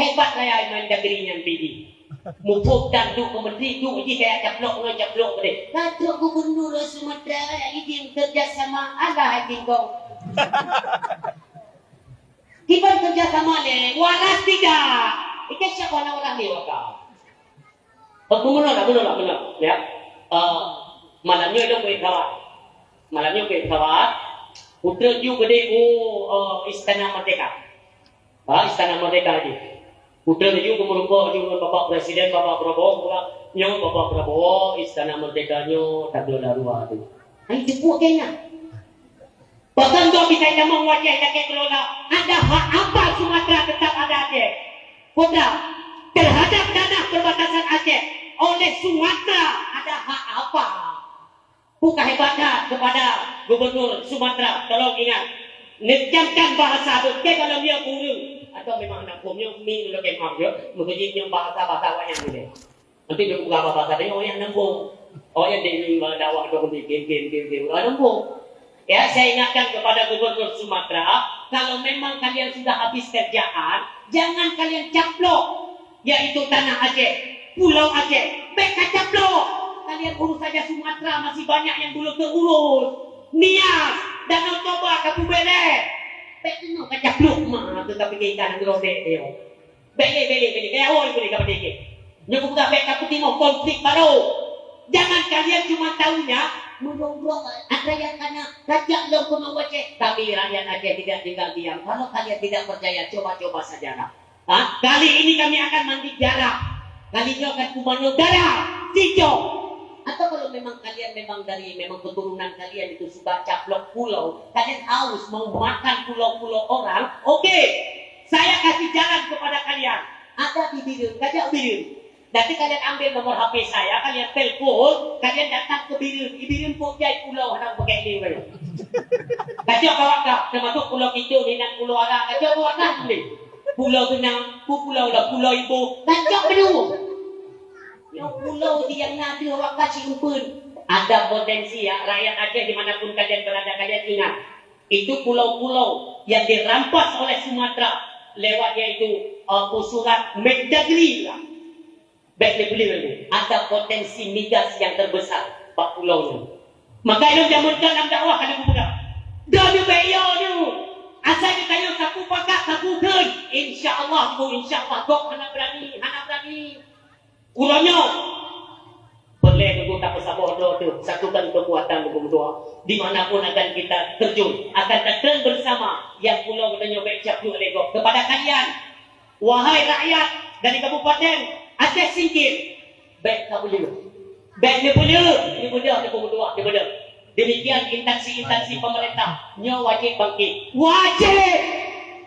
Hebat raya iman negeri nyan pih. Muphom tan duek keu menteri, duek jih kaya caplok ngon caplok geude. Ka trok gubernur Sumatera izin kerjasama, alah izin kong. Kiban kerjasama lé, waras tidak. Ike siapa na waras lé waka. Eh, bunoe lah, bunoe lah, bunoe lah, ya. Eh, malam nyoe lôn bri khabar. Malam nyoe bri khabar. Putra ju geude u, eh, Istana Merdeka. Ha, Istana Merdeka laju. Putra ju geumeurumpok ju ngon Bapak Presiden, Bapak Prabowo, nyoe Bapak Prabowo, Istana Merdeka nyoe tageula dua tu. Hai jepuk kena. Bahkan dua bisa nyamong wajah nyakét kelola, ada hak apa Sumatera tetap ada Aceh? Putra, terhadap tanah perbatasan Aceh oleh Sumatera ada hak apa? Bukan hebat dah kepada Gubernur Sumatera, tolong ingat. Neucamkan bahasa beutôi kalau dia guru atau memang nak hukum nyoe mi dulu kemam je, mungkin nyoe bahasa-bahasa awak yang boleh. Nanti dia buka apa-apa tadi, orang yang nembung. Orang yang di dakwah tu nanti game, game, game, game, orang nembung. Ya, saya ingatkan kepada Gubernur Sumatera, kalau memang kalian sudah habis kerjaan, jangan kalian caplok, yaitu tanah Aceh, Pulau Aceh. Bèk ka caplok. Kalian urus saja Sumatera, masih banyak yang belum terurus. Nias, Danau Toba, Kapubere. Bèk keunoe ka caplok mah, tetapi kita negeri dia. Bèk lé, bèk lé, bèk lé. Kaya awai boleh dapat dikit. Nyoe bukan bèk takut timoh konflik baru. Jangan kalian cuma taunya mendorong rakyat karena rakyat lom keunoe Aceh. Tapi rakyat Aceh tidak tinggal diam. Kalau kalian tidak percaya, coba-coba sajalah. Ha? Kali ini kami akan mandi darah. Kali nyoe akan kumanyoe darah. Sijok. Atau kalau memang kalian memang dari, memang keturunan kalian itu suka caplok pulau, kalian haus mau makan pulau-pulau orang, oke, saya kasih jalan kepada kalian. Ada di Bireuen, kajak Bireuen. Nanti kalian ambil nomor H P saya, kalian telepon, kalian datang ke Bireuen. Di Bireuen kok jai pulau hana pakai lé. Kacok awak kah, termasuk Pulau Kidul, Inan, Pulau Ara, kacok awak kah ni. Pulau Genang, pu-, pulau lah, Pulau Iboh, kacok bedu. Nyoe pulau di nyang na deuh awak kah siumpeuen. Ada potensi ya, rakyat Aceh di mana pun kalian berada, kalian ingat. Itu pulau-pulau yang dirampas oleh Sumatera lewat yaitu, eh, surat Mendagri lah. Bèk neupeuleueh, ada potensi migas yang terbesar bak pulau nyoe. Maka lôn jameun ka lam dakwah ka lôn peugah. Droeneuh bèk yo nyoe. Asai geutanyoe sapeue pakat, sapeue kheun. Insya Allah, Bu, insya Allah, gob hana berani, hana berani. Uroe nyoe, peureulèe teungku tapeusaboh droe teuh, satukan keukuatan teungku meutuah. Di mana pun akan kita terjun, akan tatreun bersama. Nyang pulo geutanyoe bèk caplok lé gob. Kepada kalian, wahai rakyat dari Kabupaten Aceh Singkil, bèk kapeuleueh. Bèk neupeuleueh, neubeudôh, neubeudôh, neubeudôh. Demikian instansi-instansi pemerintah, nyoe wajéb bangkit. Wajéb!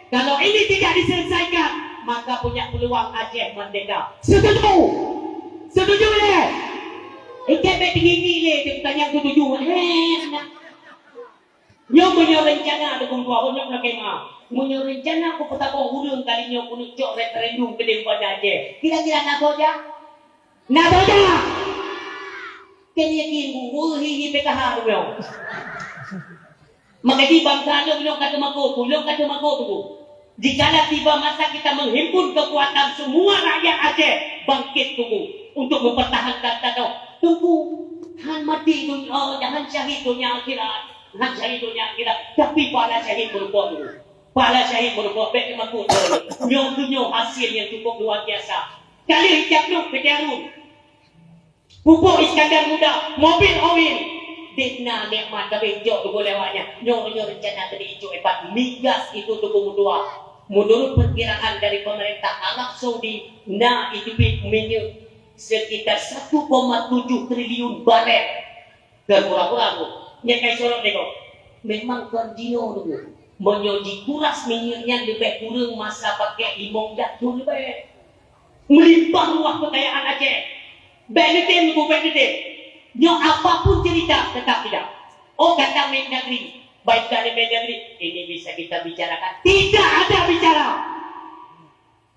Kalau ini tidak diselesaikan, maka punya peluang Aceh merdeka. Setuju? Setuju lé? Ikei bèk tinggi-tinggi lé, teuka nyang setuju. Eh, nah. Nyoe meunyoe rencana teuh, Teungku, nyoe na kema. Meunyoe rencana kupeusaboh ureueng kali nyoe keuneuk cok referendum keudeh Banda Aceh, kira-kira na soe jak? Na soe jak? Keu yakin, weueh hi-hi P K H tu nyoe. Maka di bangsa nyoe, nyoe ka teumakot, nyoe ka teumakot tu. Dikala tiba masa kita menghimpun kekuatan semua rakyat Aceh bangkit, Teungku, untuk mempertahankan tanoh. Teungku, han maté donya, han syahid donya akhirat. Han syahid donya akhirat, tapi pahala syahid meureumpok dulu. Pahala syahid meureumpok, bèk teumakot. Nyoe keuh nyoe hasil nyang cukup luar biasa. Ka lheueh icap lôn P T Harun, pupuk Iskandar Muda, mobil Owin. Deh na nikmat, tapi jok teungku lewat nyan. Nyoe, nyoe rencana tadi icok ipat migas itu teungku meutuah. Menurut perkiraan dari pemerintah Arab Saudi, na iteubiet minyeuk sekitar satu koma tujuh triliun barel. Kon pura-pura tu. Nyan ka isorot lé gob. Memang kon jinoe tu. Meunyoe jikuras minyeuk nyan leubeh kureueng masa pakék limong thon leubeh. Meulimpah ruah keukayaan Aceh. Bèk neutem, Bu, bèk neutem. Nyoe apapun cerita, tetap tidak. Oh, kata Mendagri. Baik dari Mendagri, ini bisa kita bicarakan. Tidak ada bicara.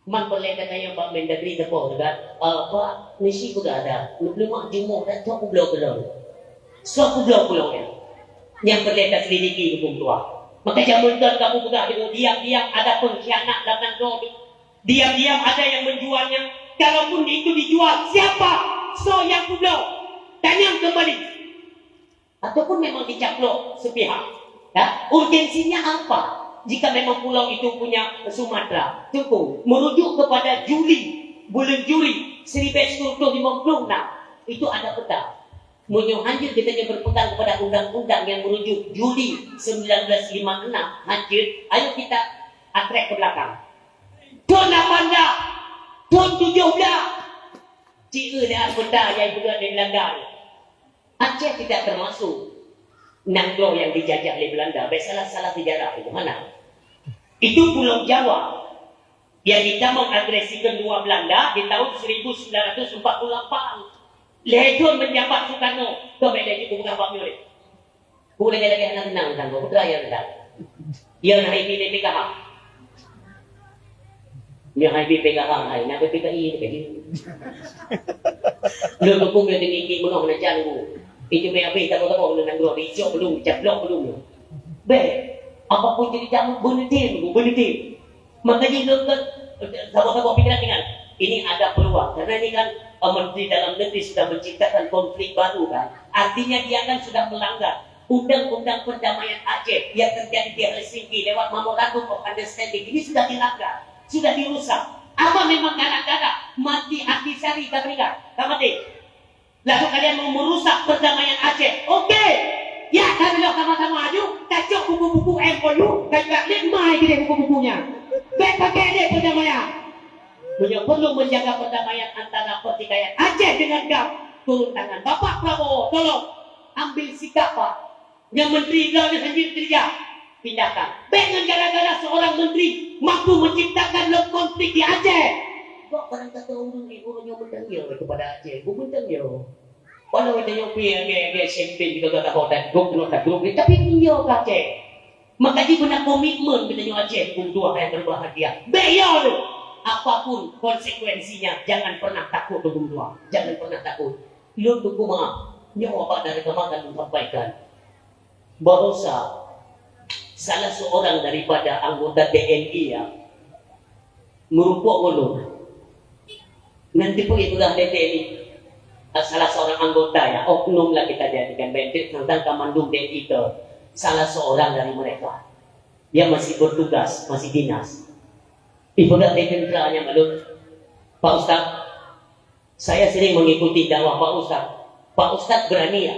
Man peureulèe gata nyang bak Mendagri teupeue teuga, eh, Pak, misi peugah dah, leumah jeumoh dah, soe peubloe keu lôn. Soe peubloe keu lôn nyan. Nyang peureulèe taselidiki huköm tuha. Maka jameun kon kamoe peugah deungoe, diam-diam ada pengkhianat lam nanggroe. Diam-diam ada yang menjualnya. Kalaupun itu dijual, siapa? Soe nyang peubloe? Tanyong kembali. Ataupun memang dicaplok sepihak. Ya, urgensinya apa? Jika memang pulau itu punya Sumatera, Teungku, merujuk kepada Juli, bulan Juli seribu sembilan ratus lima puluh enam, itu ada peta. Meunyoe hanjeuet geutanyoe berpegang kepada undang-undang yang merujuk Juli sembilan belas lima enam, hanjeuet, ayo kita atrek ke belakang. Thon lapan belas, thon tujoh belas, ci eu lé peta nyang ipeugah lé Belanda. Aceh tidak termasuk nanggroe nyang dijajah lé Belanda, bèk salah-salah sejarah itu, hana. Itu Pulau Jawa yang ditamong agresi kedua Belanda di tahun seribu sembilan ratus empat puluh delapan. Lhèe thon menjabat Soekarno, keu bèk lé jeuet peugah bak nyoe lé. Peue lagèe-lagèe hana seunang tanggoe, peue teuma nyang seunang. Nyang hai bi P K H. Nyang hai bi P K H hai, na P K I ni kaji. Lôn dukung lé tinggi meunoh na jan ku. Itu mé abéh taboh-taboh lôn nanggroe, dicok belum, dicaplok belum. Bèk, apapun jadi jamu, beuneutem ku, beuneutem. Maka jih lôn kan, saboh-saboh pikiran dengan, ini ada peluang. Karena ini kan, eh, Menteri Dalam Negeri sudah menciptakan konflik baru kan. Artinya dia kan sudah melanggar Undang-undang perdamaian Aceh yang terjadi di Helsinki lewat Memorandum of Understanding ini sudah dilanggar, sudah dirusak. Apa memang gara-gara mati Ahtisaari ka meuninggai? Ka maté. Lalu kalian mau merusak perdamaian Aceh? Oke. Ya, kami lah sama-sama aju, tacok buku-buku M O U, kayu akhlak mai gede buku-bukunya. Bèk pakai deh perdamaian. Punya perlu menjaga perdamaian antara pertikaian Aceh dengan GAM. Turun tangan. Bapak Prabowo, tolong ambil sikap, Pak. Nyang menteri droeneuh hanjeuet keureuja, pindahkan. Bék ngon gara-gara seorang menteri mampu menciptakan lom konflik di Aceh. Kok barang kata ureuëng di ureuëng nyang meuntang yo kepada Aceh, bu meuntang yo. Walau tanyoe pih agak-agak sempit juga gata hodat, grup, grup, tapi dia kacau. Maka jih beuna komitmen geutanyoe Aceh, Gubernur yang berbahagia. Bék yo tu. Apapun konsekuensinya, jangan pernah takut, Gubernur. Jangan pernah takut. Lôn tuku maaf. Nyoe Bapak dari Kemang kan sampaikan bahwa salah seorang daripada anggota T N I ya, meurupok ulôn. Nanti pun itulah T N I. Salah seorang anggota ya, oknum lah kita jadikan bentuk tentang komando T N I itu. Salah seorang dari mereka. Dia masih bertugas, masih dinas. Ipeugah lé teuntara nyan bak lôn, "Pak Ustaz, saya sering mengikuti dakwah Pak Ustaz. Pak Ustaz berani ya?"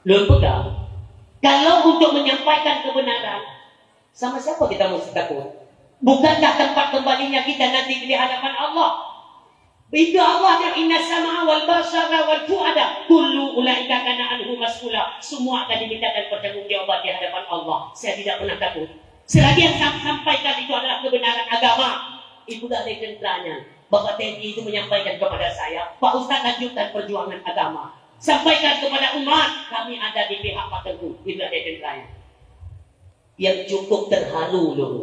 Lôn peugah, kalau untuk menyampaikan kebenaran, sama siapa kita mesti takut? Bukankah tempat kembalinya kita nanti di hadapan Allah? Itu Allah yang inna sama wal basara wal fuada kullu ulaika kana anhu mas'ula. Semua akan dimintakan pertanggungjawaban di hadapan Allah. Saya tidak pernah takut. Selagi yang saya sampaikan itu adalah kebenaran agama. Ipeugah lé teuntara nyan, Bapak T N I itu menyampaikan kepada saya, "Pak Ustaz, lanjutkan perjuangan agama. Sampaikan kepada umat, kami ada di pihak Pak Tengku." Ipeugah lé teuntara nyan. Yang cukup terharu lôn.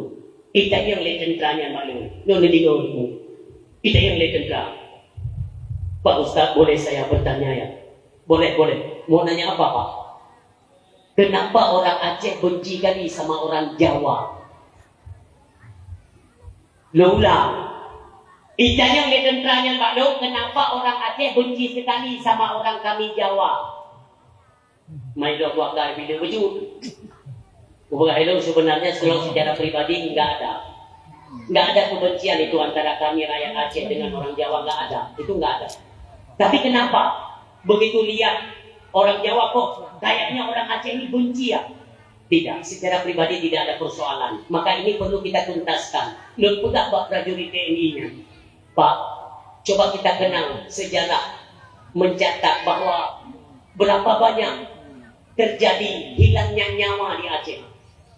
Itanyong lé teuntara nyan bak lôn. Lôn deungoe. Itanyong lé teuntara. "Pak Ustaz, boleh saya bertanya ya?" "Boleh, boleh." "Mau nanya apa, Pak?" "Kenapa orang Aceh benci kali sama orang Jawa?" Lôn ulang. Itanyong lé teuntara nyan bak lôn, "Kenapa orang Aceh benci sekali sama orang kami Jawa?" Mai lôn buat kai bila baju. Ubah ilmu sebenarnya kalau secara pribadi enggak ada. Enggak ada kebencian itu antara kami rakyat Aceh dengan orang Jawa, enggak ada. Itu enggak ada. Tapi kenapa begitu lihat orang Jawa kok kayaknya orang Aceh ini benci ya? Tidak, secara pribadi tidak ada persoalan. Maka ini perlu kita tuntaskan. Lôn peugah bak prajurit T N I nya. Pak, coba kita kenang sejarah mencatat bahwa berapa banyak terjadi hilangnya nyawa di Aceh.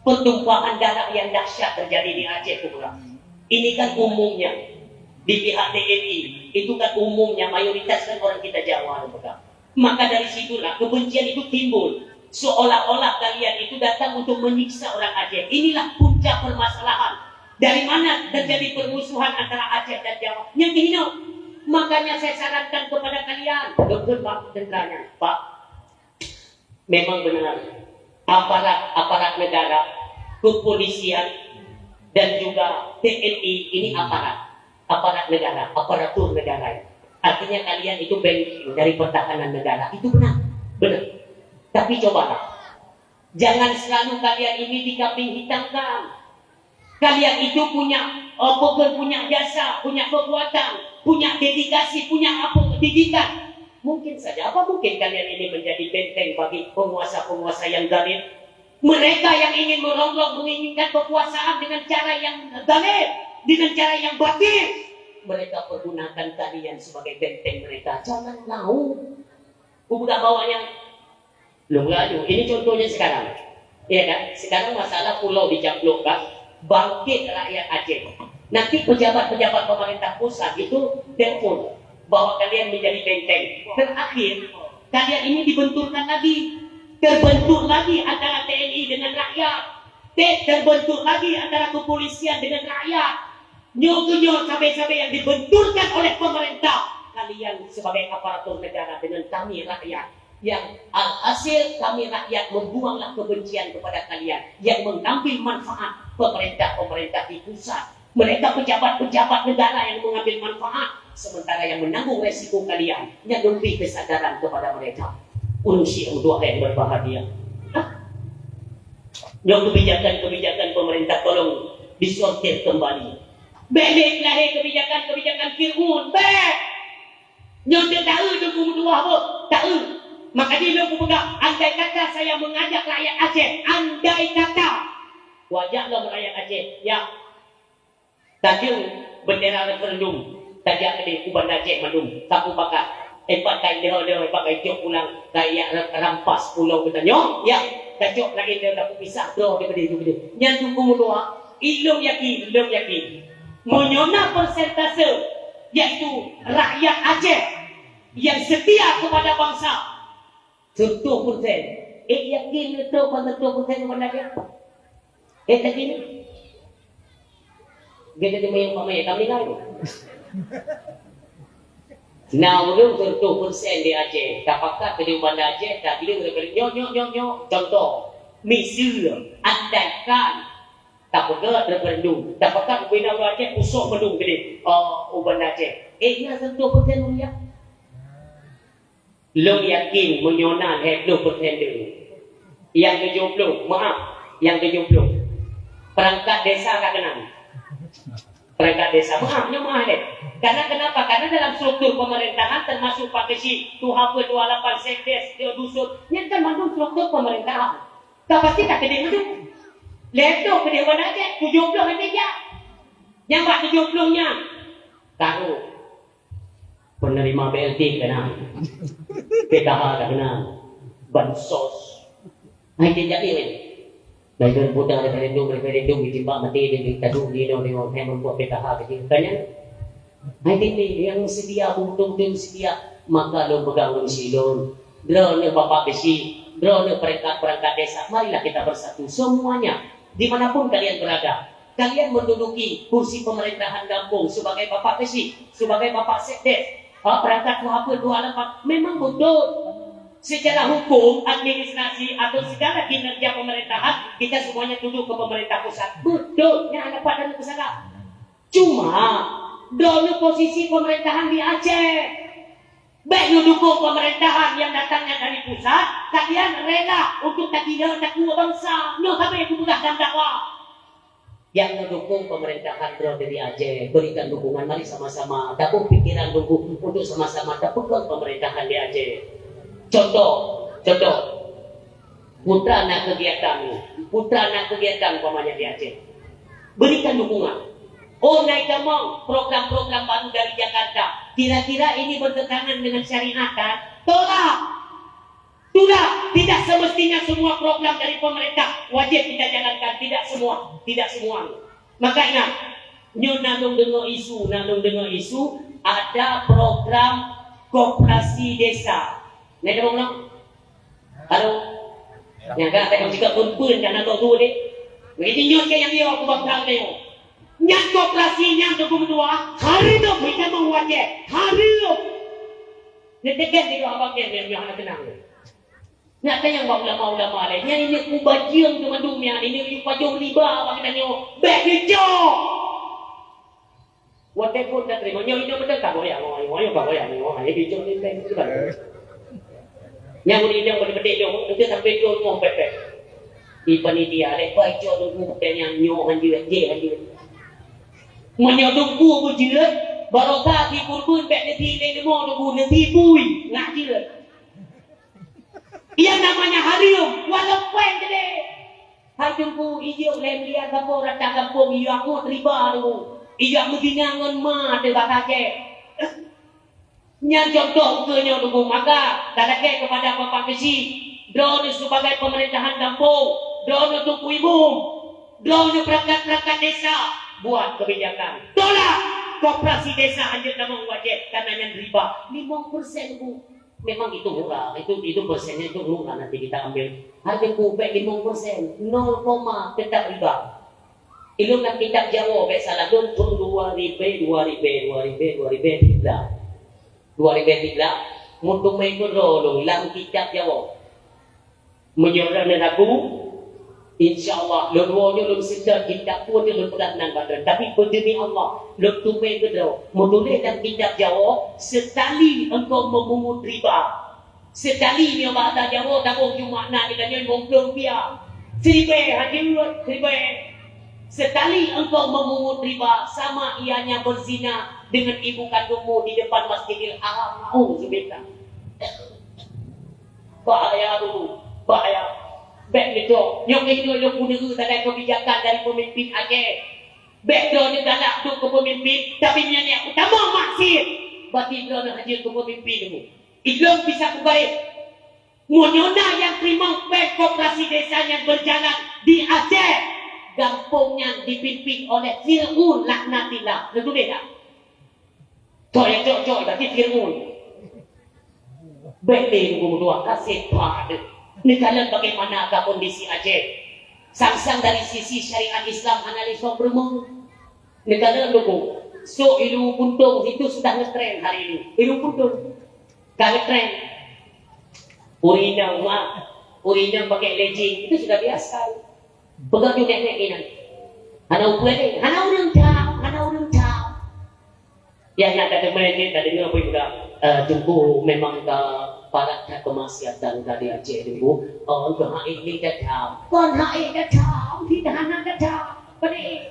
Pertumpahan darah yang dahsyat terjadi di Aceh Kubra. Ini kan umumnya di pihak T N I, itu kan umumnya mayoritas kan orang kita Jawa, bukan? Maka dari situlah kebencian itu timbul. Seolah-olah kalian itu datang untuk menyiksa orang Aceh. Inilah puncak permasalahan. Dari mana terjadi permusuhan antara Aceh dan Jawa? Nyang keuhinoe. Makanya saya sarankan kepada kalian, betul Pak tentaranya, Pak. Memang benar, aparat-aparat negara, kepolisian, dan juga T N I ini aparat, aparat negara, aparatur negara. Artinya kalian itu benteng dari pertahanan negara. Itu benar, benar. Tapi cobalah, jangan selalu kalian ini dikambing hitamkan. Kalian itu punya, eh, bukan punya jasa, punya kekuatan, punya dedikasi, punya apa, didikan. Mungkin saja, apa mungkin kalian ini menjadi benteng bagi penguasa-penguasa yang zalim? Mereka yang ingin merongrong, menginginkan kekuasaan dengan cara yang zalim, dengan cara yang batil. Mereka pergunakan kalian sebagai benteng mereka. Jangan mau. Kubuka bawahnya. Lôn laju. Ini contohnya sekarang. Ya kan? Sekarang masalah pulau dicaplok kan, bangkit rakyat Aceh. Nanti pejabat-pejabat pemerintah pusat itu telepon bahwa kalian menjadi benteng. Terakhir, kalian ini dibenturkan lagi. Terbentur lagi antara T N I dengan rakyat. Te-, terbentur lagi antara kepolisian dengan rakyat. Nyoe keuh nyoe sabe-sabe yang dibenturkan oleh pemerintah. Kalian sebagai aparatur negara dengan kami rakyat. Yang alhasil kami rakyat membuanglah kebencian kepada kalian yang mengambil manfaat pemerintah-pemerintah di pusat. Mereka pejabat-pejabat negara yang mengambil manfaat, sementara yang menanggung resiko kalian yang lebih kesadaran kepada mereka. Ureuëng syiek yang berbahagia. Hah? Nyoe kebijakan-kebijakan pemerintah tolong disortir kembali. Bék lé lahé kebijakan-kebijakan Fir'aun. Bék! Nyoe teu taeu teungku meutuwah boh, taeu. Maka jih lôn kupeugah, andai kata saya mengajak rakyat Aceh, andai kata, kuajak lom rakyat Aceh, ya, tajeueng bendera referendum, tajak keudeh u Banda Aceh mandum, sapu pakat. Ipat kai lheueh-lheueh, ipat kai jok pulang, kai yak ra-, rampas pulau geutanyoe, ya. Tacok laén lheueh, tapeugah pisah droe di keudeh, di keudeh. Nyan Teungku meutuah, ilôn yakin, ilôn yakin. Meunyoe na persentase, yaitu rakyat Aceh yang setia kepada bangsa, seratus persen. Eh, yakin beutôi kon seratus persen kepada dia? Eh, lagi ni. Dia jadi mayang-mayang, tak meninggal. Nah, ureueng seratus persen di Aceh, tapakat di Banda Aceh, tak kira nyok, nyok, nyok, nyok. Contoh, miseu, andaikan, tapeugah referendum, tapakat bina Aceh, pusok mendung gede, oh, Banda Aceh. Eh, nya seratus persen ureueng. Lôn yakin meunyoe na lhèe ploh persen deuh, nyang tujoh ploh, maaf, nyang tujoh ploh, perangkat desa ka keunan. Perangkat desa, maaf, nyoe maaf lé. Karena kenapa? Karena dalam struktur pemerintahan, termasuk Pak Keuchik, tuha peuet, tuha lapan, sekdes, dusun, nyan kan mandum struktur pemerintahan. Ka pasti ka keudeh mandum. Lhèe ploh keudeh Banda Aceh, tujoh ploh hana jak. Nyang bak tujoh ploh nyan, taruh. Penerima B L T ka na, P K H ka na, bansos. Hai, dia jadi, men. Lain putar referendum, referendum, ditimbak mati, dan ditaduh di ino, di ino, hai, membuat P K H ka jeuet. Kan nyan? Hai, ini yang setia, betul-betul setia, maka lôn pegang lôn si lôn. Droeneuh Bapak Keuchik, droeneuh perangkat-perangkat desa, marilah kita bersatu semuanya, di mana pun kalian berada. Kalian menduduki kursi pemerintahan gampông sebagai Bapak Keuchik, sebagai Bapak Sekdes, ah, perangkat tuha peuet, tuha lapan, memang betul. Secara hukum, administrasi, atau segala kinerja pemerintahan, kita semuanya tunduk ke pemerintah pusat. Betul, nyan hana pat dan pusat. Cuma, droeneuh posisi pemerintahan di Aceh. Bèk neudukung pemerintahan yang datangnya dari pusat, kalian rela untuk takira takue bansa. Nyoe sabe kupeugah dalam dakwah. Nyang neudukung pemerintahan droe di Aceh, berikan dukungan, mari sama-sama taboh pikiran Teungku untuk sama-sama tapeugöt pemerintahan di Aceh. Contoh, contoh, Putra na kegiatan, Putra na kegiatan umpamanya di Aceh. Berikan dukungan. Oh, na itamong program-program baru dari Jakarta. Kira-kira ini bertentangan dengan syariat, kan? Tolak! Tolak! Tidak semestinya semua program dari pemerintah wajib kita jalankan. Tidak semua. Tidak semua. Maka ingat, nyoe na lôn deungoe isu, na lôn deungoe isu, ada program koperasi desa. Na deungoe? Halo. Nyang ka teuka cukôp pun-pun dan atau tu deh. Begitu nyoe ke nyang yo aku bangkang tengok. Nyan koperasi nyan tu gubernur, hareuem itamong u Aceh. Hareuem. Neuteken di abang dia, dia, dia hana tenang. Nyan teunyang bak ulama-ulama laén. Nyan ini kubajeung tu mandum nyan. Ini yue pajoh riba bak geutanyoe. Bèk geucok. Watèe phôn tateurimong, nyoe inong beutôi ka goyang, ngoe, ngoe, ka goyang, ngoe, ngoe, di jok ni pèng tu kan. Nyang udah inong beutôi-beutôi nyoe, itu sampai dua rumah pepek. Di panitia, lek pai cok tunggu pèng nyang nyoe hanjeuet, je hanjeuet. Meunyoe tunggu bujeuet, barokah di kurban bèk neuteurimong tunggu, neutibui, ngak jeuet. Yang namanya hareuem, walau pèng gede. Hai Teungku, ijok lé miliar gampông rata gampông, ijok anggôt riba Teungku. Ijok meuzina ngon ma teuh bak kajée. Nyan contoh ukeue nyoe Teungku. Maka, talakée keupada Bapak Keuchik, droeneuh sibagai peumeurintah gampông, droeneuh Teungku Imum, droeneuh peurangkat-peurangkat desa, buat keubijakan. Tolak koperasi desa hanjeuet tamong u Aceh, karena nyan riba. Limong persen Teungku. Memang itu murah, itu, itu persennya itu murah nanti kita ambil. Harga kubek limong persen, nol koma tetap riba. Ilôn lam kitab Jawoe bèk salah lôn thôn dua ribèe, dua ribèe, dua ribèe, dua ribèe tiga. Dua ribèe tiga, meuteumé keudroe lôn lam kitab Jawoe. Meunyoe droeneuh ragu, insya Allah, lôn woe nyoe lôn seutôt kitab pun lôn peugah nan bak droeneuh. Tapi beudemi Allah, lôn teumé keudroe, meutuléh lam kitab Jawoe, "Sekali engkau memungut riba." Sekali nyoe bahasa Jawoe, taboh cuma na kita nyoe limong ploh rupiah. Siribèe hanjeuet, siribèe. Sekali engkau memungut riba, sama ianya berzina dengan ibu kandungmu di depan Masjidil Haram. Nauzubillah. Bahaya dulu, bahaya. Bèk neucok. Nyoe keuh nyoe lôn peuneugu sagai keubijakan dari peumimpin Aceh. Bèk droeneuh galak duek keu peumimpin, tapi meunyoe niat utama maksiet. Bati droeneuh hana jeuet keu peumimpin teungku. Ilôn bisa kubaréh. Meunyoe na nyang teurimong péng koperasi desa nyang beujalan di Aceh, gampông nyan dipimpin oleh Fir'aun laknatillah. Neutuléh dak? Cok ya cok, cok, berarti Fir'aun. Bèk lé teungku meutuah, ka seupah deuh. Neukalon bagaimana ka kondisi Aceh. Sang-sang dari sisi syariat Islam hana lé soe peurumoh. Neukalon teungku, sôk Ilu Puntong itu sudah ngetren hari ini. Ilu Puntong ka ngetren. Ureueng inong, maaf, ureueng inong pakai legging itu sudah biasa. Peugah ju nek-nek inan. Hana upeue lé, hana ureueng cam, hana ureueng cam. Ya, nyan ka teumé jih, ka deungoe peue budak, eh, Teungku memang ka palat that keumaksiatan ka di Aceh Teungku. Oh, kon hai ni dendam. Kon hai dendam, di hana dendam. Bani.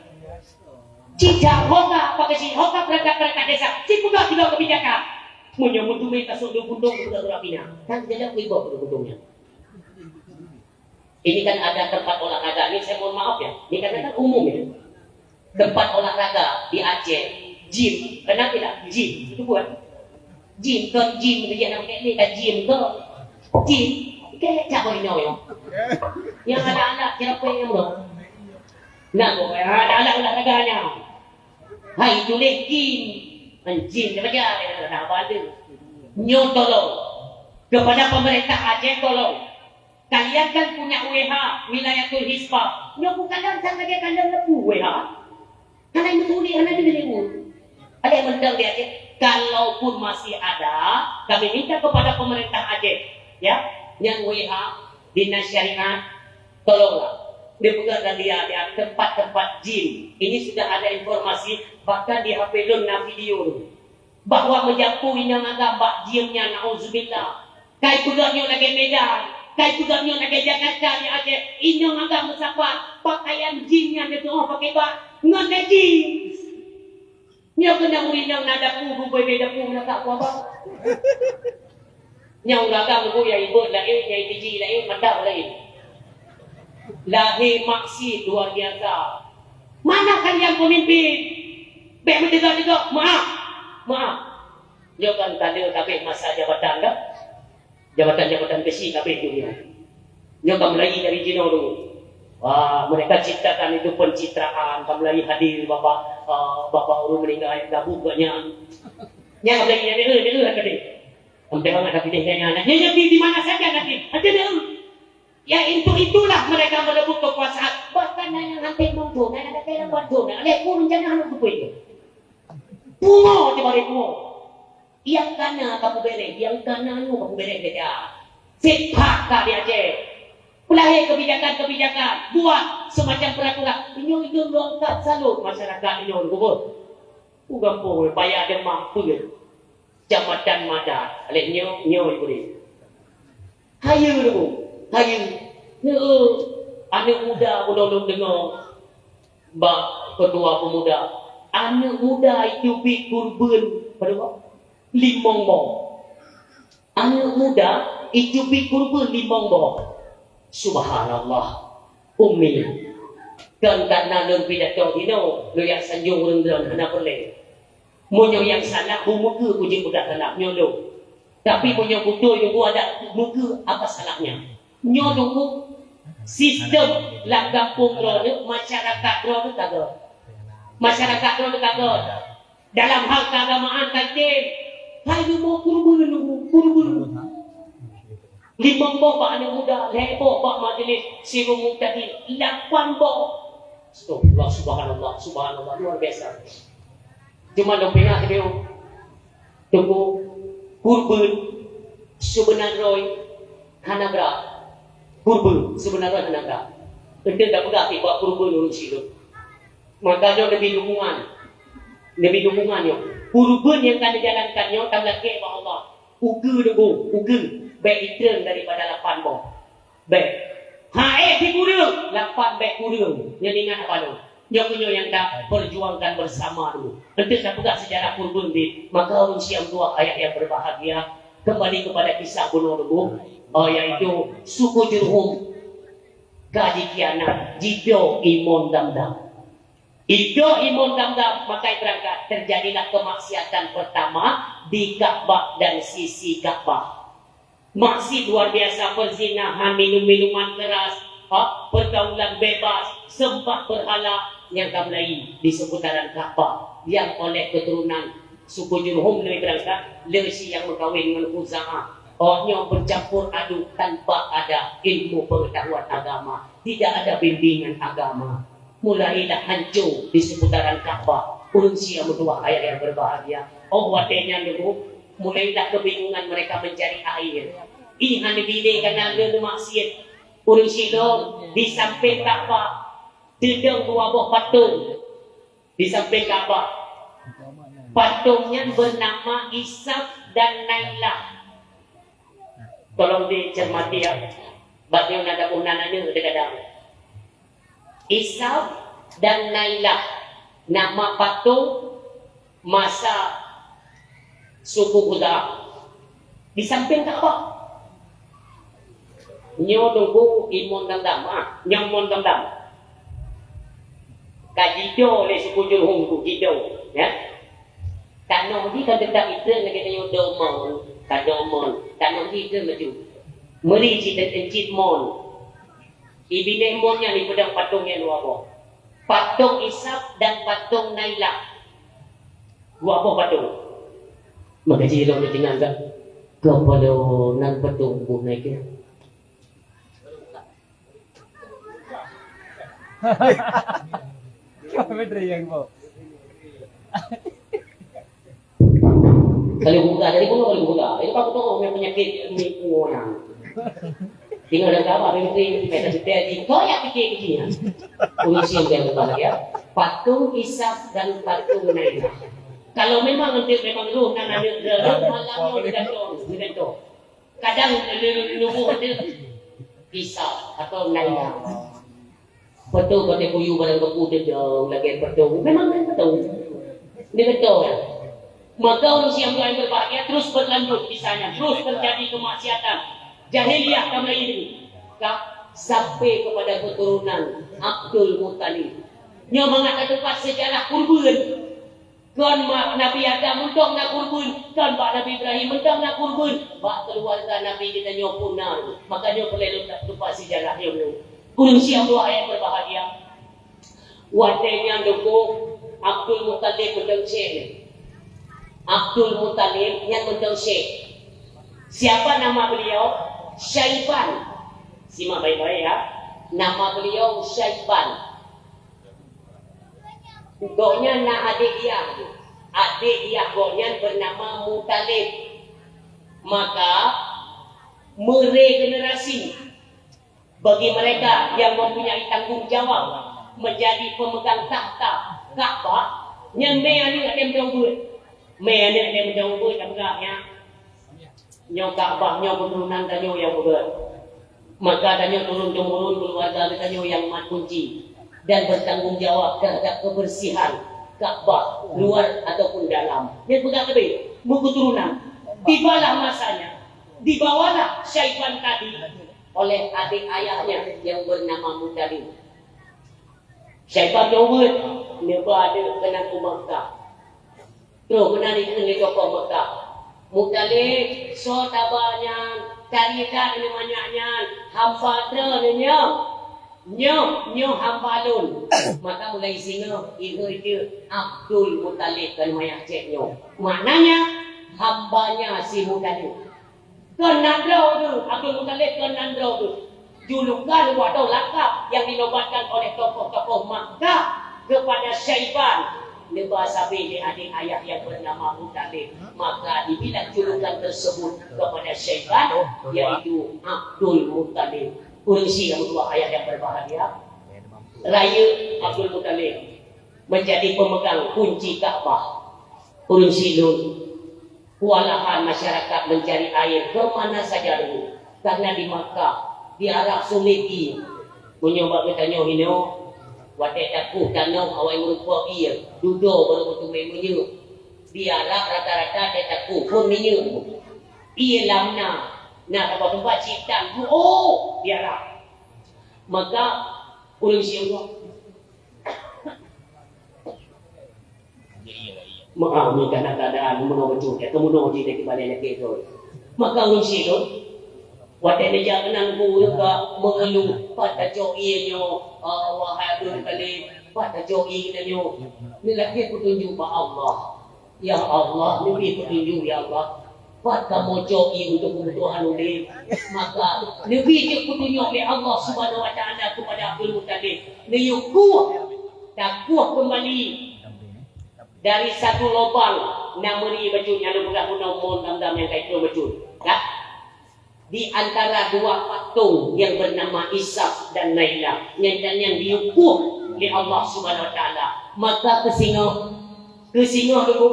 Cicak hoka, pakai si hoka perangkat-perangkat desa. Si peugah tidak kebijakan. Meunyoe meuteumé ka sok dua pundong, budak-budak pina. Kan jadi aku iboh dua pundongnya. Ini kan ada tempat olahraga. Ini saya mohon maaf ya. Ini kan, kan umum ya. Tempat olahraga di Aceh, gym. Kenapa tidak? Gym. Itu buat. Gym, kon gym. Dia nak pakai ni kan gym ke? Gym. Oke, tak boleh nyoyo. Yang ada alat, siapa yang mau? Nah, ada alat olahraganya. Hai, tulis gym. Kan gym dia baca, dia tak ada apa ada. Nyo tolong. Kepada pemerintah Aceh tolong. Kalian kan punya W H, Wilayatul Hisbah. Nyoe bukan datang lagi kalian lebu W H. Hana yang betul, hana yang betul. Ada yang mendang di Aceh. Kalaupun masih ada, kami minta kepada pemerintah Aceh, ya, yang W H, Dinas Syariat, tolonglah. Dia pegang dan dia, dia tempat-tempat gym. Ini sudah ada informasi, bahkan di H P lôn na video tu. Bahwa meujampu inong agam bak gym nyan, nauzubillah. Kai peugah nyoe lagèe Medan, kai peugah nyoe lagèe Jakarta di Aceh, inong agam meusapat, pakaian gym nyan neutuoh pakai bak ngon leggings. Nyoe keunan ureueng inong na dapu, beubèe dapu, na tak kuaba. Nyang ureueng agam bu ya ibot laén, nyang itiji laén, mantap laén. Lahé maksiet luar biasa. Mana kalian pemimpin? Bèk meuteugah-teugah, maaf. Maaf. Nyoe kan ka lheueh habéh masa jabatan dah. Jabatan-jabatan beusi habéh dunia. Nyoe ka mulai dari jinoe dulu. Wah, mereka ciptakan itu pencitraan, ka mulai hadir bapak, eh, bapak ureueng meninggal, gabuh banyak. Nyan ka mulai dari, eh, dari, dari. Sampai bangat tapi deh nyan. Nyan, nyan di, di mana saja nanti. Ada dia. Ya, itu, itulah mereka merebut kekuasaan. Bahkan nyan nyang hanté mong thôn, nyan ada kaya buat thôn, nyan ada pun rencana anak buku itu. Pungo je bagi pungo. Yang kana kamu bereh, yang kana nyu kamu bereh beda. Sepak ka di Aceh. Pelahé kebijakan-kebijakan, buat semacam peraturan. Inyo itu longkap salut masyarakat inyo kubur. Ku gampông payah demam peue. Kecamatan Madat. Aléh nyoe, nyoe Ibrahim. Hayeue tu, hayeue. Nyoe, aneuk muda bunoe lôn deungoe bak ketua pemuda. Aneuk muda itubi kurbeuen, padum? Limong boh. Aneuk muda itubi kurbeuen limong boh. Subhanallah. Ummi. Kan karena lôn pidato dinoe, lôn yak sanjong ureueng droen hana peureulèe. Meunyoe nyang salah, beumeukeu kujeuet peugah salah nyoe lôn. Tapi meunyoe beutôi, nyoe ada meukeu apa salahnya. Nyoe nunggu sistem lam gampông droeneuh, masyarakat droeneuh ka göt. Masyarakat droeneuh ka göt. Dalam hal keagamaan ka item. Hai rumoh kurbeuen nunggu, kurbeuen. Limong boh bak aneuk muda, lhèe boh bak majlis, sireung mukjadi, lapan boh. Astagfirullah, subhanallah, subhanallah, luar biasa. Cuma lôn peuingat teuh, teungku, kurbeuen seubeuna droe hana brat. Kurbeuen seubeuna droe hana brat. Enteuk tapeugah tiep bak kurbeuen ureueng sidroe. Maka nyoe leubeh dukungan. Leubeh dukungan nyoe. Kurbeuen nyang ka neujalankan nyoe tameulakèe bak Allah. Ukeue deungoe, ukeue bèk itreun daripada lapan boh. Bèk. Hai, eh, sikureueng, lapan bèk kureueng. Nyoe ingat haba lôn. Nyoe meunyoe nyang ta perjuangkan bersama dulu. Enteuk tapeugah sejarah kurbeuen dit, maka ureueng siang tuha ayah yang berbahagia, kembali kepada kisah bunoe dulu, eh, yaitu suku Jurhum ka jikhianat, jido imon Damdam. Igoe imum Zamzam makai beurangkat, teujadilah keumaksiatan peurtama di Ka'bah dan sisi Ka'bah. Maksiet luar biasa, peuzinahan, minum minuman keuras, ha, peurgaulan bebas, seumbat beurhala nyang ka meulayi di seuputaran Ka'bah nyang oleh keuturonan suku Jurhum lé beurangkat, lé si nyang meukawen ngon Khuza'ah. Awaknyoe beucampur aduk tanpa ada ilmu peungatahuan agama, tidak ada bimbingan agama. Mulailah hanco di seuputaran Ka'bah. Ureuëng sia meutuwah ayah nyang beubahgia. Oh watée nyan dulu, mulailah keubingungan mereka mencari air. Ih, hana bile kana lé maksiet. Ureuëng sidroe di sampéng Ka'bah teudong dua boh patong di sampéng Ka'bah. Patong nyan beunama Isaf dan Nailah. Tolong dicermati ya. Bak nyoe na daboh nan aneuk teugadang. Isaf dan Nailah, nama patong masa suku Khuza'ah di sampéng Ka'bah. Nyoe tunggu imum Zamzam, ah, nyoe imum Zamzam. Ka jido lé suku Jurhum tu, jido, ya. Tanoh jih kan teutap itrön lagée tanyoe domon, ka domon. Tanoh jih itrön laju. Meuri cit, cit mon. Di binéh mon nyan ipeudong patong nyang dua boh. Patong Isaf dan patong Nailah. Dua boh patong. Maka jih lom ditinggai ka. Keupada nan patong boh Nailah. Kiban batri nyang boh. Kalau buka dari bunuh, kalau buka. Itu kan bunuh yang penyakit ni orang. Tinggal dalam kamar, mimpi, mimpi, mimpi, mimpi. Kau yang fikir ke dia. Ureuëng sia meutuwah ya. Patong Isaf dan patong Nailah. Kalau memang nanti memang roh nan aneuk dia, roh malam nyoe digantung, digantung. Kadang lé-, lé-, lé-, lé-, Isaf atau Nailah. Betul kata kuyu barang kaku teugang lagée betul. Memang kan betul. Dia betul. Maka ureuëng siang tuan berbahagia terus berlanjut kisahnya, terus terjadi kemaksiatan jahiliyah kama ini. Ka sampai kepada keturunan Abdul Muttalib. Nyoe mangat ka teupat sejarah kurban. Kon bak Nabi Adam mantong na kurban, kon bak Nabi Ibrahim mantong na kurban, bak keuluwarga Nabi geutanyoe pun na. Maka nyoe peureulée lôn tupat sejarah nyoe. Ureuëng siang dua ayat berbahagia. Watée nyan dukung Abdul Muttalib mantong syek. Abdul Muttalib nyan mantong syek. Siapa nama beliau? Syaiban. Simak baik-baik ya. Nama beliau Syaiban. Gobnyan na adék yah. Adék yah gobnyan bernama Muttalib. Maka, meuregenerasi bagi mereka yang mempunyai tanggung jawab menjadi pemegang takhta Ka'bah, nyan mé aneuk até meudong beuet. Mé aneuk até meudong beuet, dan beurangkat nyan. Nyoe Ka'bah nyoe keuturonan tanyoe nyang peugah. Maka tanyoe turun-temurun keuluwarga geutanyoe nyang mat kunci dan bertanggung jawab terhadap kebersihan Ka'bah luar ataupun dalam. Nyang peugah teubiet, meukeuturonan. Tibalah masanya, dibawalah Syaiban tadi oleh adik ayahnya yang bernama Muttalib. Syaiban nyang weuet neuba aneuk keunan u Makkah. Troh meunan ikheun lé tokoh Meukah, "Muttalib, soe taba nyan, tari that nyoe manyak nyan, hamba droeneuh nyoe. Nyoe, nyoe hamba lôn." Maka mulai singoh ihôi jeuet Abdul Muttalib keu manyak cék nyoe. Maknanya, hambanya si Muttalib. Kon nan droe geuh, Abdul Muttalib kon nan droe geuh. Julukan atau lakab yang dinobatkan oleh tokoh-tokoh Makkah kepada Syaiban, neuba sabe lé adik ayah yang bernama Muttalib. Maka dibilang julukan tersebut kepada Syaiban, yaitu Abdul Muttalib. Ureuëng syiek, ayah yang berbahagia, rayeuk Abdul Muttalib menjadi pemegang kunci Ka'bah. Ureuëng syiek, kewalahan masyarakat mencari air ke mana saja dulu. Karena di Makkah, di Arab sulit ie. Meunyoe bak geutanyoe inoe, watée takuh tanoh awai meurumpok ie, dudoe baru meuteumé meunyeuk. Di Arab rata-rata watée takuh phon minyeuk. Ie lam na, na saboh teumpat cit tan, oh, di Arab. Maka ureuëng syiek, Meu'ah mi kana keadaan meunoe bacut, ya, teumeunoe jih dari keubalai lagèe tu. Maka ureueng syiek tu, watèe neujak keunan ku ka meungeuluh, "Pat tacok ié nyoe, ah, wahai Abdul Muthalib, pat tacok ié geutanyoe?" Neulakèe peutunjuk bak Allah. "Ya Allah, neubri peutunjuk, ya Allah. Pat kamoe cok ié untuk keubutuhan udép?" Maka neubri jeuet peutunjuk lé Allah Subhanahu wa Taala keupada Abdul Muthalib. Neuyue kueh, takueh keumbali dari satu lubang, na meuri bacut nyang lôn peugah bunoe, mon dam-dam nyang ka iklôn bacut. Dah. Di antara dua patung yang bernama Ishak dan Nailah, nyang tanyan diyue kueh lé Allah Subhanahu wa Taala. Maka keusingoh, keusingoh dulu,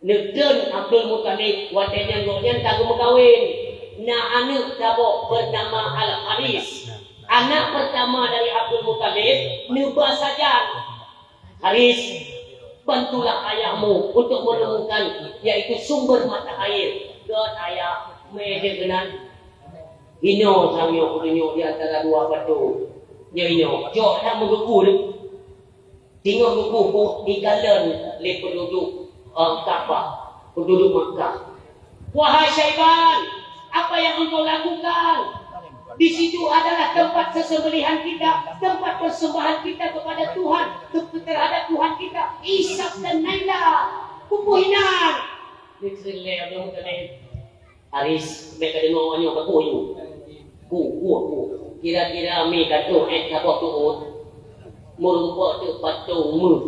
neutreun Abdul Muthalib, watèe nyan gobnyan ka geumeukawen. Na aneuk saboh bernama Al-Haris. Anak pertama dari Abdul Muthalib neuba sajan. "Haris, bantulah ayahmu untuk menemukan, yaitu sumber mata air." "Göt, Ayah, meu'ah jeuet keunan." Inoe sang nyoe kutunyok di antara dua patung. Nyoe inoe, jok that meugeuku deh. Teungoh geuku-ku ikalon lé penduduk, eh, Ka'bah, penduduk Makkah. "Wahai Syaiban, apa yang engkau lakukan? Di situ adalah tempat sesembelihan kita, tempat persembahan kita kepada Tuhan, ke-, terhadap Tuhan kita, Ishak dan Nailah. Kukuh inan!" Neukheun lé Abdul Muthalib, "Haris, bèk kadeungoe nyoe, kakuh nyoe. Kuh, kuh, kuh. Kira-kira mi ka troh èt saboh tu'ôt. Meurumpok teuk patong méuh.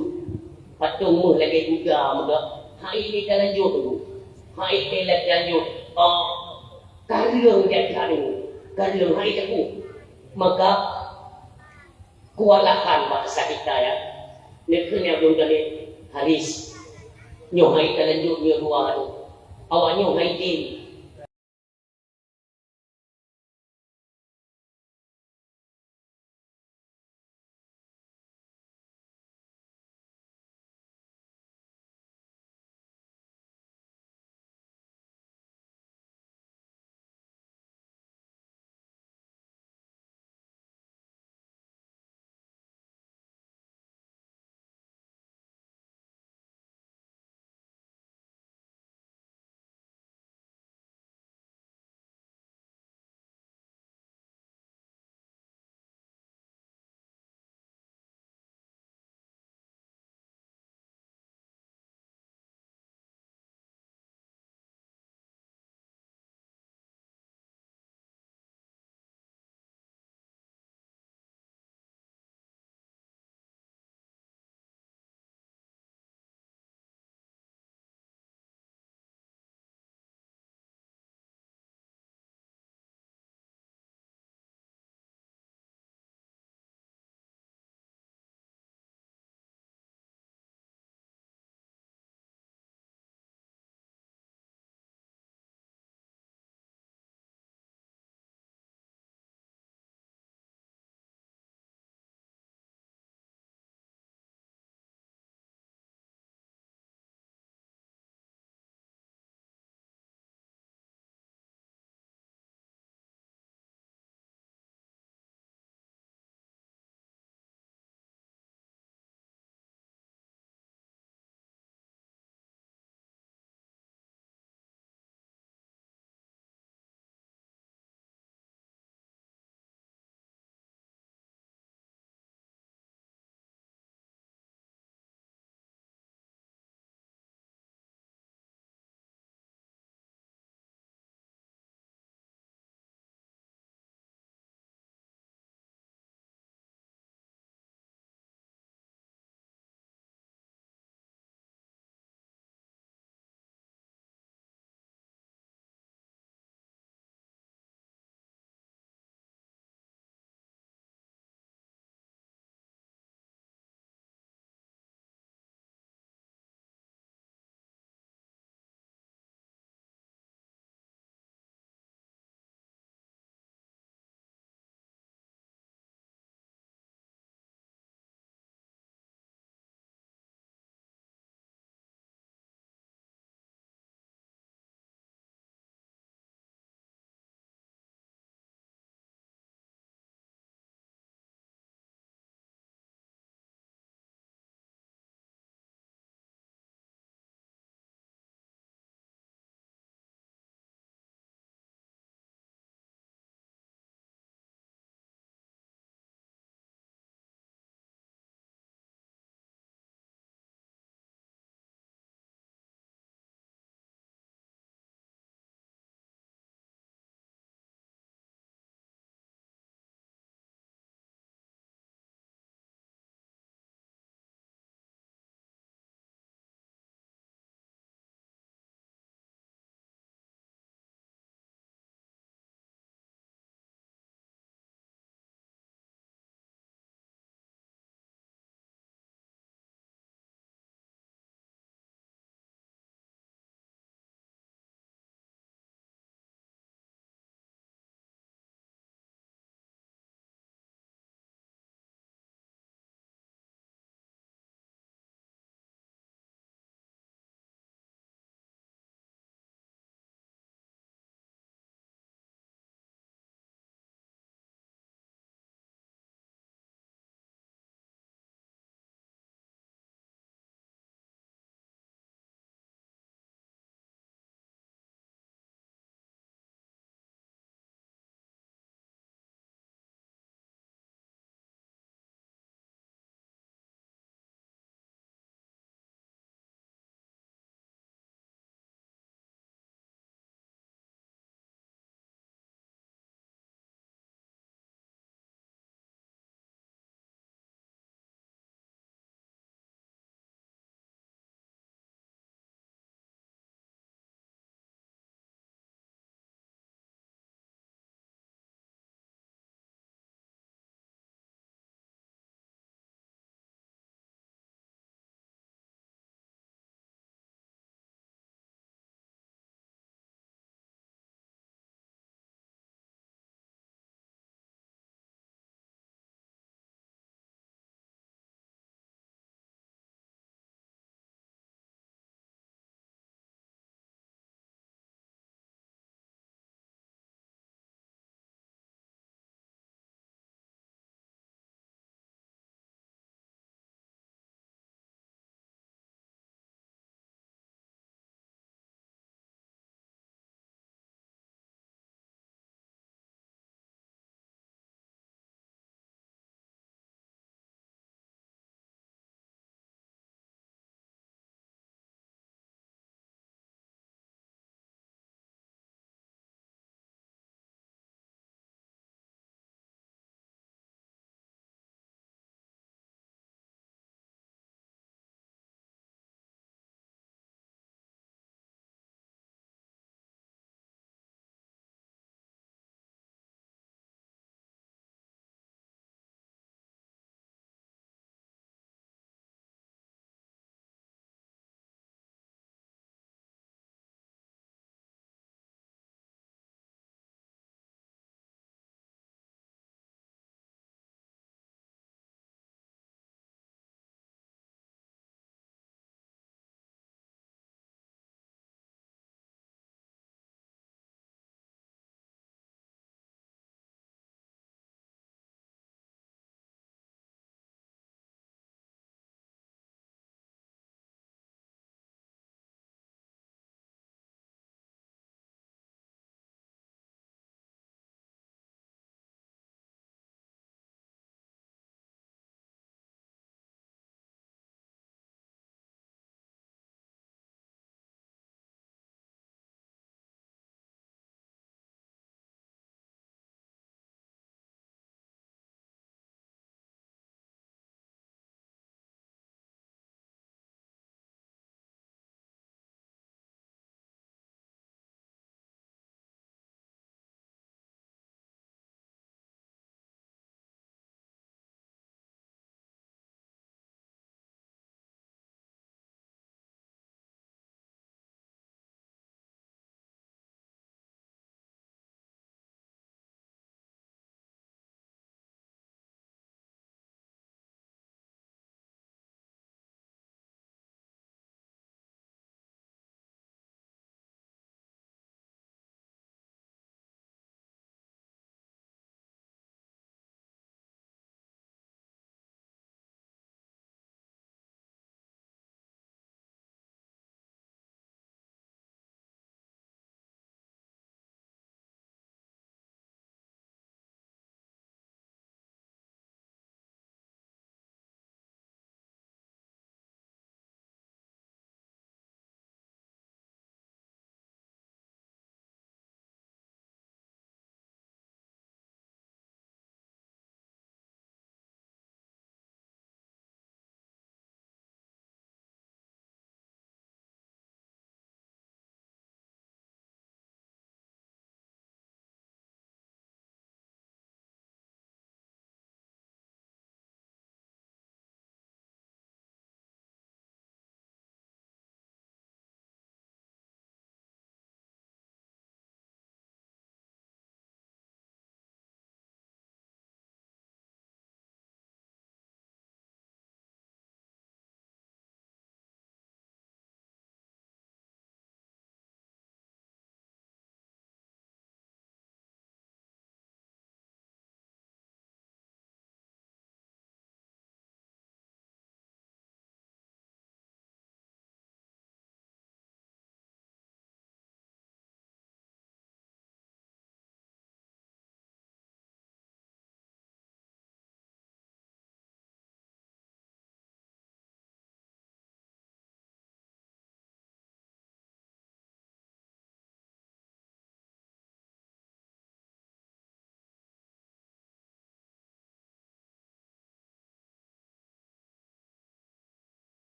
Patong méuh lagèe guda meuga. Hai lé talanjut tu. Hai lé talanjut, ah, kareueng jak ka nyoe. Kareueng hai takuh." Maka keuwalahan bangsa kita, ya. Neukheun lé Abdul Muthalib, "Haris, nyoe hai talanjut nyoe dua tu. Awak nyoe hai tem.